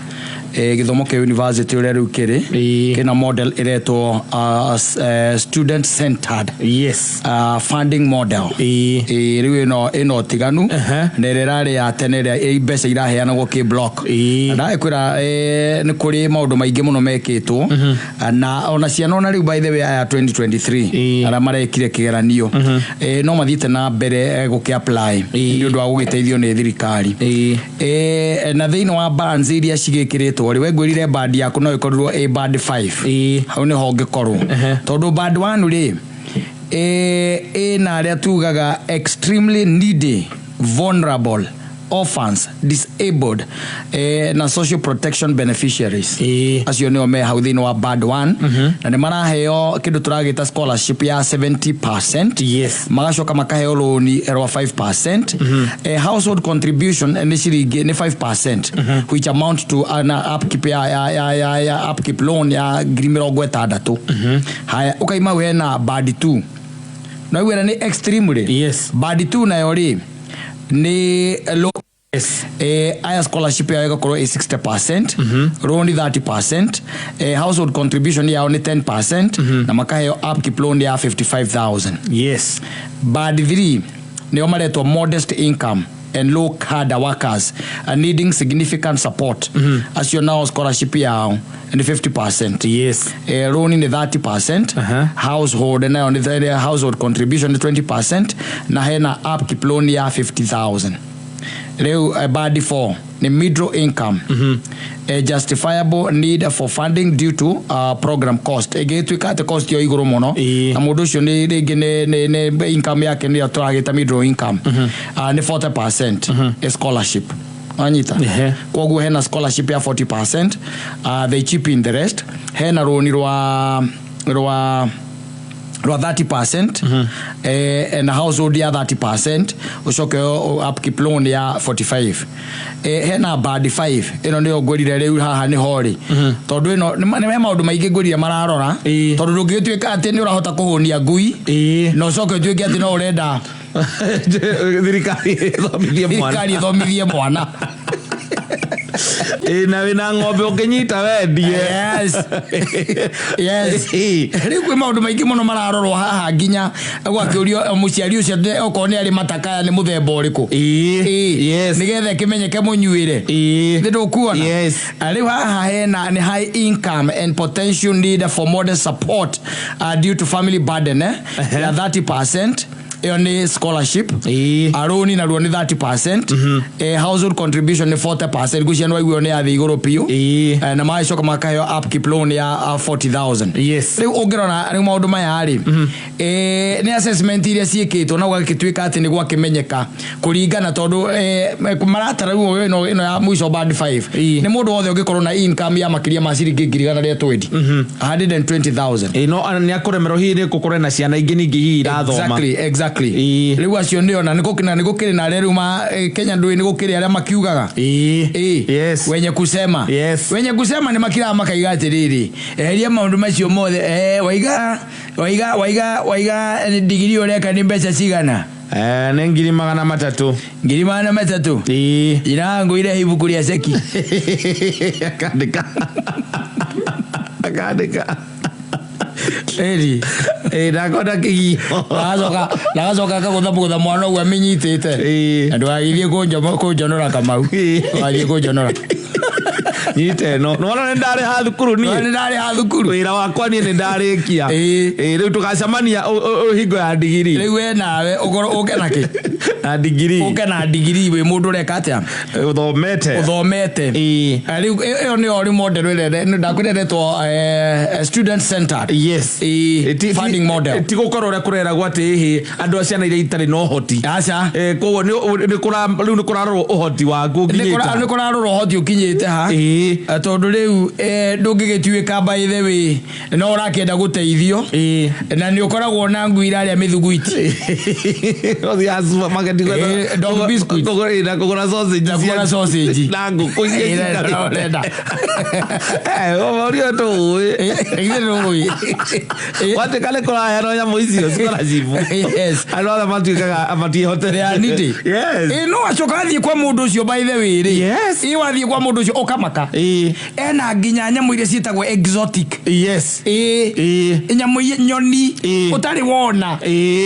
gĩthomo kĩa university ũrĩa rĩu kĩrĩ Ĩĩ. kĩna model ĩretwo student centered Yes. Funding model. Ĩĩ. Ĩĩ, rĩu ĩno ũtiganu na ĩrĩa ĩrarĩ ya tene ĩrĩa mbeca iraheanagwo kĩ block. Ĩĩ. Ndakwĩra nĩ kũrĩ maũndũ maingĩ mũno mekĩtwo na ona ciana ona rĩu by the way aya 2023 Ĩĩ. arĩa marekire kĩgeranio no mathiĩte na mbere gũkĩ apply Ĩĩ. nĩ ũndũ wa gũgĩteithio nĩ thirikari. Ĩĩ. Na thĩinĩ wa bands iria cigĩkĩrĩtwo rĩ we ngwĩrire band yaku no ĩkorirwo ĩ band 5. Ĩĩ. Hau nĩho ũngĩkorwo tondũ band 1 rĩ ĩna arĩa tugaga extremely needy, vulnerable Orphans, disabled na social protection beneficiaries. Acio nĩo me hau thĩinĩ wa band 1, na nĩ maraheo kĩndũ tũragĩta scholarship ya 70%. Magacoka makaheo rũni rwa 5%. Household contribution nĩ ciringi nĩ 5%, which amount to na upkeep ya upkeep loan ya 60,000. Haya, ũkaima hau hena band 2, na wĩra nĩ extreme rĩ. Band 2 nayo rĩ nĩ low. Aya scholarship yao ĩgakorwo ĩ 60%, loan 30%, household contribution yao nĩ 10%, na makaheo upkeep loan ya 55,000. Band 3 nĩo maretwo modest income and low cadre workers needing significant support. Acio nao scholarship yao nĩ 50%. Loan nĩ 30%. Household nayo nĩ household contribution nĩ 20%, na hena upkeep loan ya 50,000. Rĩu band 4 nĩ middle income, a justifiable need for funding due to program cost, ĩngĩtuĩka atĩ cost yo igũrũ mũno, na mũndũ ũcio nĩ rĩngĩ nĩ income yake nĩyo tũragĩta middle income, nĩ 40% a scholarship wanyita. Koguo hena scholarship ya 40%, they chip in the rest. Hena rũni rwa 30%, na household ya 30%, ucoke upkeep loan ya 45. Hena band 5, ĩno nĩyo ngwĩrire rĩu haha nĩho rĩ, tondũ ĩno nĩ maũndũ maingĩ ngwĩrire mararora, tondũ ndũngĩgĩtuĩka atĩ nĩ ũrahota kũhũnia ngui na ũcoke ũtuĩke atĩ no ũrenda thirikari ĩthomithie mwana. Thirikari ĩthomithie mwana. Ĩ, na wĩna ng'ombe ũngĩnyita wendie. Yes. Rĩu kwĩ maũndũ maingĩ mũno mararorwo haha, nginya gwakĩũrio mũciari ũcio okorwo nĩ arĩ matakaya nĩ mũthemba ũrĩkũ. Nĩgetha ĩkĩmenyeke mũnyuĩre. Nĩ ndũkuona? Yes. Rĩu haha hena nĩ high income and potential need for modest support due to family burden, ya 30%, ĩyo nĩ scholarship. Arũni naruo nĩ 30%, household contribution nĩ 40%, ngwĩciria nĩ waiguo nĩ yathĩ igũrũ biũ. Na magacoka makaheo upkeep loan ya 40,000. Rĩu ũngĩrora rĩu maũndũ maya rĩ, nĩ assessment iria ciĩkĩtwo na gũgagĩtuĩka atĩ nĩ gwakĩmenyeka kũringana, tondũ maratara rĩu ĩno ya mũico band 5 nĩ mũndũ wothe ũngĩkorwo na income ya makĩria ma ciringi 120,000, 120,000. Ĩ, no nĩ akũremerwo hihi nĩ gũkorwo na ciana ingĩ ningĩ hihi irathoma. Exactly. Rĩu acio nĩo na nĩ gũkĩrĩ na arĩa rĩu Kenya ndũĩ nĩ gũkĩrĩ arĩa makiugaga. Wenye kusema. Wenye kusema nĩ makiraga makaiga atĩrĩrĩ, eheria maũndũ macio mothe, waiga ndigiri ũreka nĩ mbeca cigana? Nĩ 300,000. 300,000. Ina ngũire ibuku rĩa ceki. Akandĩka, akandĩka. Ĩri. Ĩ, ndakona kĩgio. Nagacoka akagũtha mwana ũguo amĩnyitĩte. Na ndũgagĩthiĩ kũnjonora, Kamau. Ndũgathiĩ kũnjonora. Nyite ĩno, nĩwona nĩ ndarĩha thukuru niĩ. Nĩ ndarĩha thukuru. Wĩra wakwa niĩ nĩ ndarĩkia. Ĩ, rĩu tũgacemania hingo ya ndigiri. Rĩu we nawe ũkorwo ũke na kĩ? Na ndigiri. Ũke na ndigiri, wĩ mũndũ ũreka atĩa? Ũthomete. Ũthomete. Rĩu ĩyo nĩyo rĩu model ĩrĩa ndakwĩra ĩretwo student centered. Funding model. Ti gũkorwo ũrĩa kũreragwo atĩ ĩhĩ andũ a ciana iria itarĩ na ũhoti. Aca. Koguo rĩu nĩ kũrarorwo ũhoti waku nĩ ũkinyĩte. Kũrarorwo ũhoti ũkinyĩte ha. Tondũ rĩu ndũngĩgĩtuĩka, by the way, no ũrakĩenda gũteithio na nĩ ũkoragwo na ngui irarĩa mĩthuguiti. Ũthiaga supermarket Dog biscuit. Na kũgũra sausage. Na kũgũra sausage. Na ngũkũ iria Na ũrenda. Ũrĩa tũĩ. Githĩ ndũĩ? Watuĩka nĩ kũraheanwo nyamũ icio scholarship. Andũ othe matuĩkaga matiĩhotete. They are needy. Yes. No acoka athiĩ kwa mũndũ ũcio, by the way rĩ. Ĩ, wathiĩ kwa mũndũ ũcio ũkamaka. Ena nginya nyamũ iria ciĩtagwo exotic. Nyamũ nyoni ũtarĩ wona.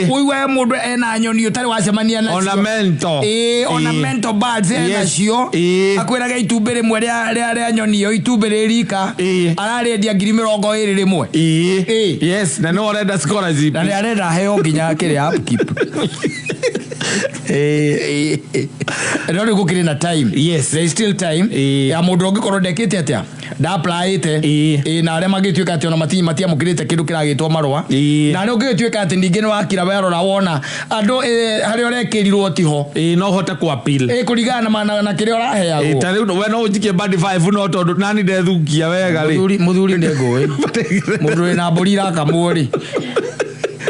Ũigua mũndũ ena nyoni ũtarĩ wacemania nacio. Ornamental. Ornamental birds ena cio. Akwĩraga itumbĩ rĩmwe rĩa nyoni ĩyo, itumbĩ rĩ rika, ararĩendia 20,000 rĩmwe. Yes, na no ũrenda scholarship. Na nĩ arenda heo nginya kĩrĩa, upkeep. No rĩu gũkĩrĩ na time. There is still time ya mũndũ ũngĩkorwo ndekĩte atĩa. Ndaapplyĩte. Ĩĩ. Ĩ, na arĩa mangĩtuĩka atĩ ona matiamũkĩrĩte kĩndũ kĩragĩtwo marũa. Na arĩa ũngĩgĩtuĩka atĩ ningĩ nĩ wakira werora wona andũ harĩa ũrekĩrirwo tiho. Ĩĩ, no ũhote ku appeal. Ĩ, kũringana na kĩrĩa ũraheagwo. Ta rĩu we no ũnjikie band 5, no tondũ nani ndethukia wega rĩ. Mũthuri nĩ ngũĩ mũndũ wĩna mbũri irakamwo rĩ,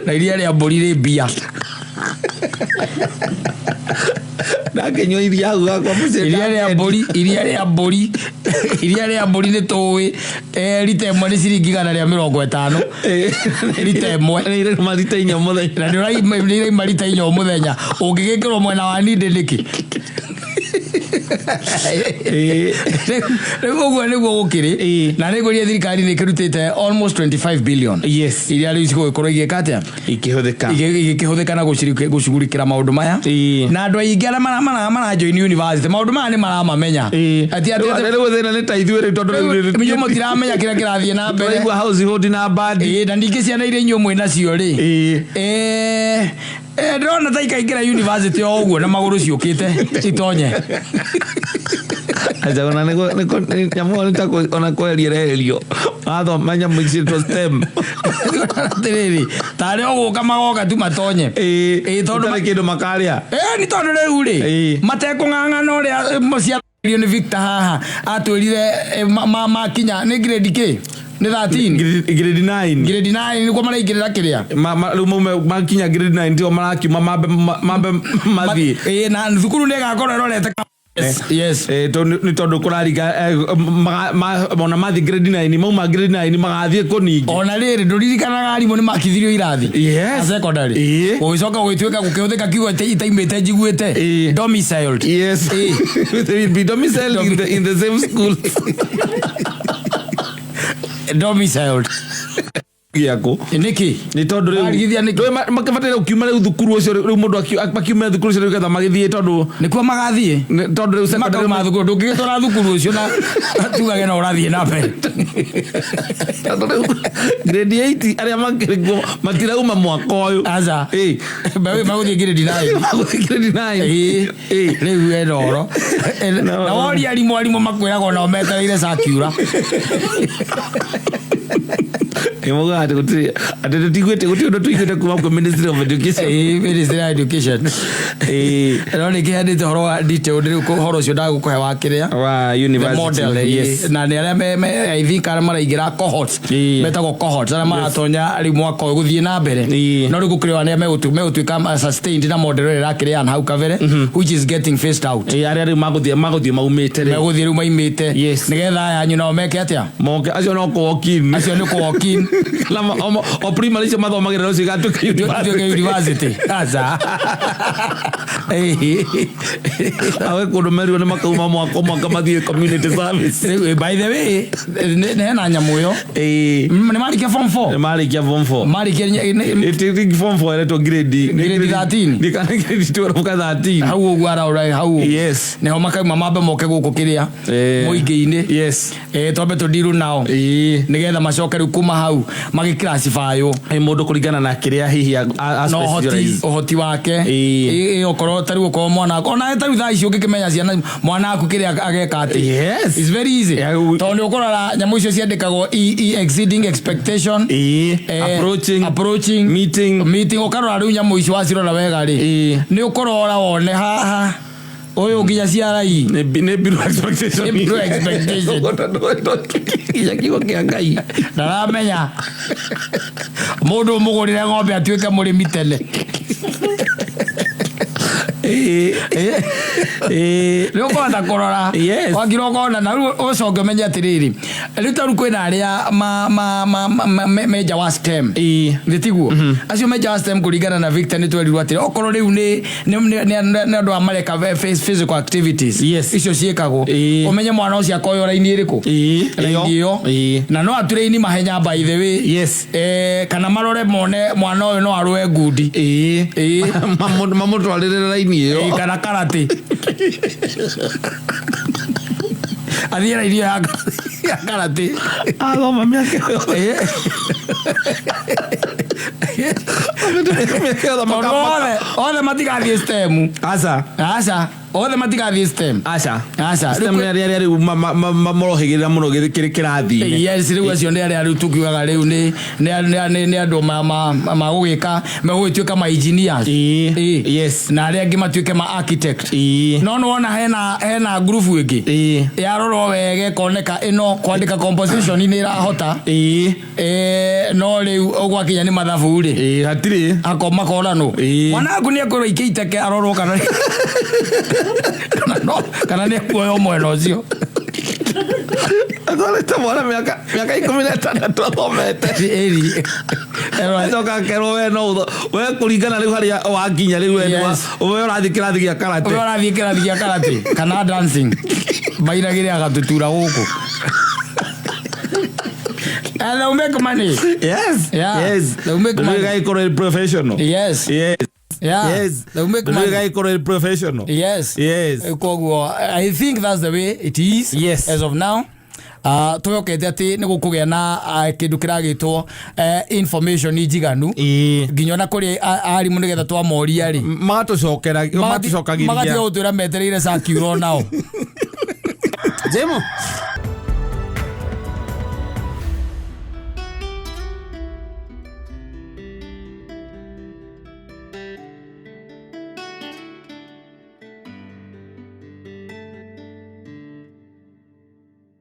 na iria rĩa mbũri rĩ mbia. Ndakĩnyua iria hau gakwa mũciĩ. Iria rĩa mbũri nĩ tũĩ rita ĩmwe nĩ ciringi 150, rita ĩmwe. Nĩ marita 4 mũthenya. Na nĩ iraima rita 4 o mũthenya, ũngĩgĩkĩrwo mwena wa nindĩ nĩkĩ? Rĩu ũguo nĩguo gũkĩrĩ. Na nĩ ngũria thirikari nĩ ĩkĩrutĩte almost 25 billion iria rĩu cigũgĩkorwo igĩka atĩa? Ikĩhũthĩka. Igĩkĩhũthĩka na gũcugurikĩra maũndũ maya. Na andũ aingĩ arĩa marajoin university, maũndũ maya nĩ maramamenya. Atĩ Rĩu thĩna nĩ ta ithuĩ rĩu, tondũ rĩu inyuĩ mũtiramenya kĩrĩa kĩrathiĩ na mbere. Tũraigua household na band. Ĩĩ, na ningĩ ciana iria inyuĩ mwĩ nacio rĩ, ndĩrona ta ikaingĩra university o ũguo na magũrũ ciũkĩte itonye. Acha, ona nyamũ ĩyo nĩ ta ona kweheria ĩreherio mathoma nyamũ ici STEM. Atĩrĩrĩ, tarĩ ũgũka magoka tu matonye. Ĩĩ, tondũ gũtarĩ kĩndũ makarĩa. Nĩ tondũ rĩu rĩ, matekũng'ang'ana ũrĩa ciario nĩ Victor haha atwĩrire, makinya nĩ grade kĩ, nĩ 13? Grade 9. Grade 9 nĩguo maraingĩrĩra kĩrĩa. Rĩu maume makinya grade 9 tio marakiuma mambe mathiĩ. Ĩĩ, na thukuru nĩ ĩgakorwo ĩrorete yes. Nĩ tondũ kũraringa ona mathiĩ grade 9, mauma grade 9 magathiĩ kũ ningĩ? Ona rĩrĩ, ndũririkanaga arimũ nĩ makithirio irathi? Yes. Na secondary. Gũgĩcoka gũgĩtuĩka gũkĩhũthĩka kiugo itaimĩte njiguĩte, domiciled. Yes. They will be domiciled in the same school. Domiciled. Gĩakũ. Nĩkĩ? Nĩ tondũ rĩu Marigithia nĩkĩ? Ndũĩ makĩbataire gũkiuma rĩu thukuru ũcio, rĩu mũndũ makiume thukuru ũcio rĩu getha magĩthiĩ, tondũ Nĩkuo magathiĩ. Tondũ rĩu secondary Makauma thukuru, ndũngĩgĩtwara thukuru ũcio na tugage no ũrathiĩ na mbere. Tondũ rĩu grade 8 arĩa makĩrĩ kuo matirauma mwaka ũyũ. Aca. Magũthiĩ grade 9. Magũthiĩ grade 9. Ĩĩ. Rĩu ena ũhoro na woria arimũ makwĩraga onao metereire sakiura. Nĩ maugaga atĩ gũtirĩ, atĩ tũtiguĩte, gũtirĩ ũndũ tũiguĩte kuma kwĩ Ministry of Education. Ĩĩ, Ministry of Education. No nĩ kĩheanĩte ũhoro wa detailed rĩu ũhoro ũcio ndagũkũhe wa kĩrĩa, wa the university. Model, na nĩ arĩa I think arĩa maraingĩra cohorts, metagwo cohorts, arĩa maratonya rĩu mwaka ũyũ gũthiĩ na mbere. No rĩu gũkĩrĩ arĩa megũtuĩka sustained na model ĩrĩa ĩrakĩrĩ hau kabere, which is getting phased out. Ĩĩ, arĩa rĩu magũthiĩ maumĩte rĩ. Megũthiĩ rĩu maimĩte, nĩgetha aya anyu nao meke atĩa? Moke, acio no kũ walk in. Acio nĩ kũ walk in. Kana o primary icio mathomagĩra rũcio igatuĩka Tuĩke university. University, aca. Awe kũndũ merirwo nĩ makauma mwaka mwaka mathiĩ community service. Rĩu, by the way, nĩ hena nyamũ ĩyo. Nĩ marĩkia form 4. Nĩ marĩkia form 4. Marĩkia Ĩtĩ form 4 ĩretwo grade Grade 13. Nĩ kana grade 12 ka 13. Hau ũguo araũra hau ũguo. Nĩho makauma mambe moke gũkũ kĩrĩa, mũingĩ-inĩ. Twambe tũndiru nao, nĩgetha macoke rĩu kuma hau magĩclassifywo. Ĩ, mũndũ kũringana na kĩrĩa hihi Na ũhoti specialize. Ũhoti wake. Ĩĩ. Ĩ, okorwo tarĩu okorwo mwana waku ona tarĩu thaa ici ũngĩkĩmenya ciana mwana waku kĩrĩa ageka atĩ, Yes. it's very easy, Yeah, tondũ nĩ ũkũrora nyamũ icio ciandĩkagwo exceeding expectation, Approaching, approaching, meeting. Meeting. Ũkarora rĩu nyamũ icio wacirora wega rĩ, nĩ ũkũrora wone haha ũyũ nginya ciarai. Nĩ below expectation. Nĩ below expectation. Nginya kiugo kĩa Ngai. Ndaramenya mũndũ ũmũgũrĩre ng'ombe atuĩke mũrĩmi tene. Nĩ ũkũhota kũrora. Wakira ũkona na rĩu ũcoke ũmenye atĩrĩrĩ, rĩu tarĩu kwĩna arĩa menja wa STEM. Nĩ tiguo acio menja wa STEM, kũringana na Victor, nĩ twerirwo atĩrĩ okorwo rĩu nĩ andũ a mareka physical activities, icio ciĩkagwo, ũmenye mwana ũcio akoywo raini ĩrĩkũ, raini ĩyo. Na no aturaini mahenya, by the way. Kana marore mone mwana ũyũ no arũe ngundi. Mamũtwarĩre raini ĩyo. Ĩĩ, kana karate, athiĩ raini ĩyo ya karate. Athoma mĩaka ĩyo. Tondũ othe othe matigathiĩ STEM. Aca. Aca, othe matigathiĩ STEM. Aca. Aca. STEM nĩ arĩa rĩu marohĩgĩrĩra mũno kĩrĩ kĩrathi-inĩ. Yes, rĩu acio nĩ arĩa rĩu tukiugaga rĩu nĩ andũ magũgĩka megũgĩtuĩka ma engineers. Ĩĩ. Ĩĩ. Yes. Na arĩa angĩ matuĩke ma architect. Ĩĩ. No nĩwona hena ngurubu ĩngĩ Ĩĩ. yarorwo wega ĩkoneka ĩno kwandĩka composition nĩ ĩrahota. Ĩĩ. No rĩu ũgwakinya nĩ mathabu rĩ, Ĩĩ, hatirĩ. ako makoranwo. Ĩĩ. Mwana waku nĩ ekwĩrwo ikia iteke arorwo kana kana no kana nĩ ekuoya mwena ũcio. Atwarĩte mwana mĩaka 16 athomete. Ĩri. Acoka akerwo we no we kũringana rĩu harĩa wakinya rĩu we Yes. we ũrathiĩ kĩrathi gĩa karate. Ũrĩa ũrathiĩ kĩrathi gĩa karate kana dancing mairagĩre agatutura gũkũ. And they'll make money. Yes. Yeah. Yes. They'll make money. Rĩu ĩgagĩkorwo ĩ professional. Yes. Yes. Yeah. Yes. They'll make Rĩu money. ĩgagĩkorwo ĩ professional. Yes. Yes. Koguo I think that's the way it is. Yes. As of now. Twĩhokete atĩ nĩ gũkũgĩa na kĩndũ kĩragĩtwo information njiganu Ĩĩ. nginya ona kũrĩ arimũ nĩgetha twamoria rĩ, Magatũcokera magatiga matũcokagĩria. gũtwĩra metereire circular nao. Jemo.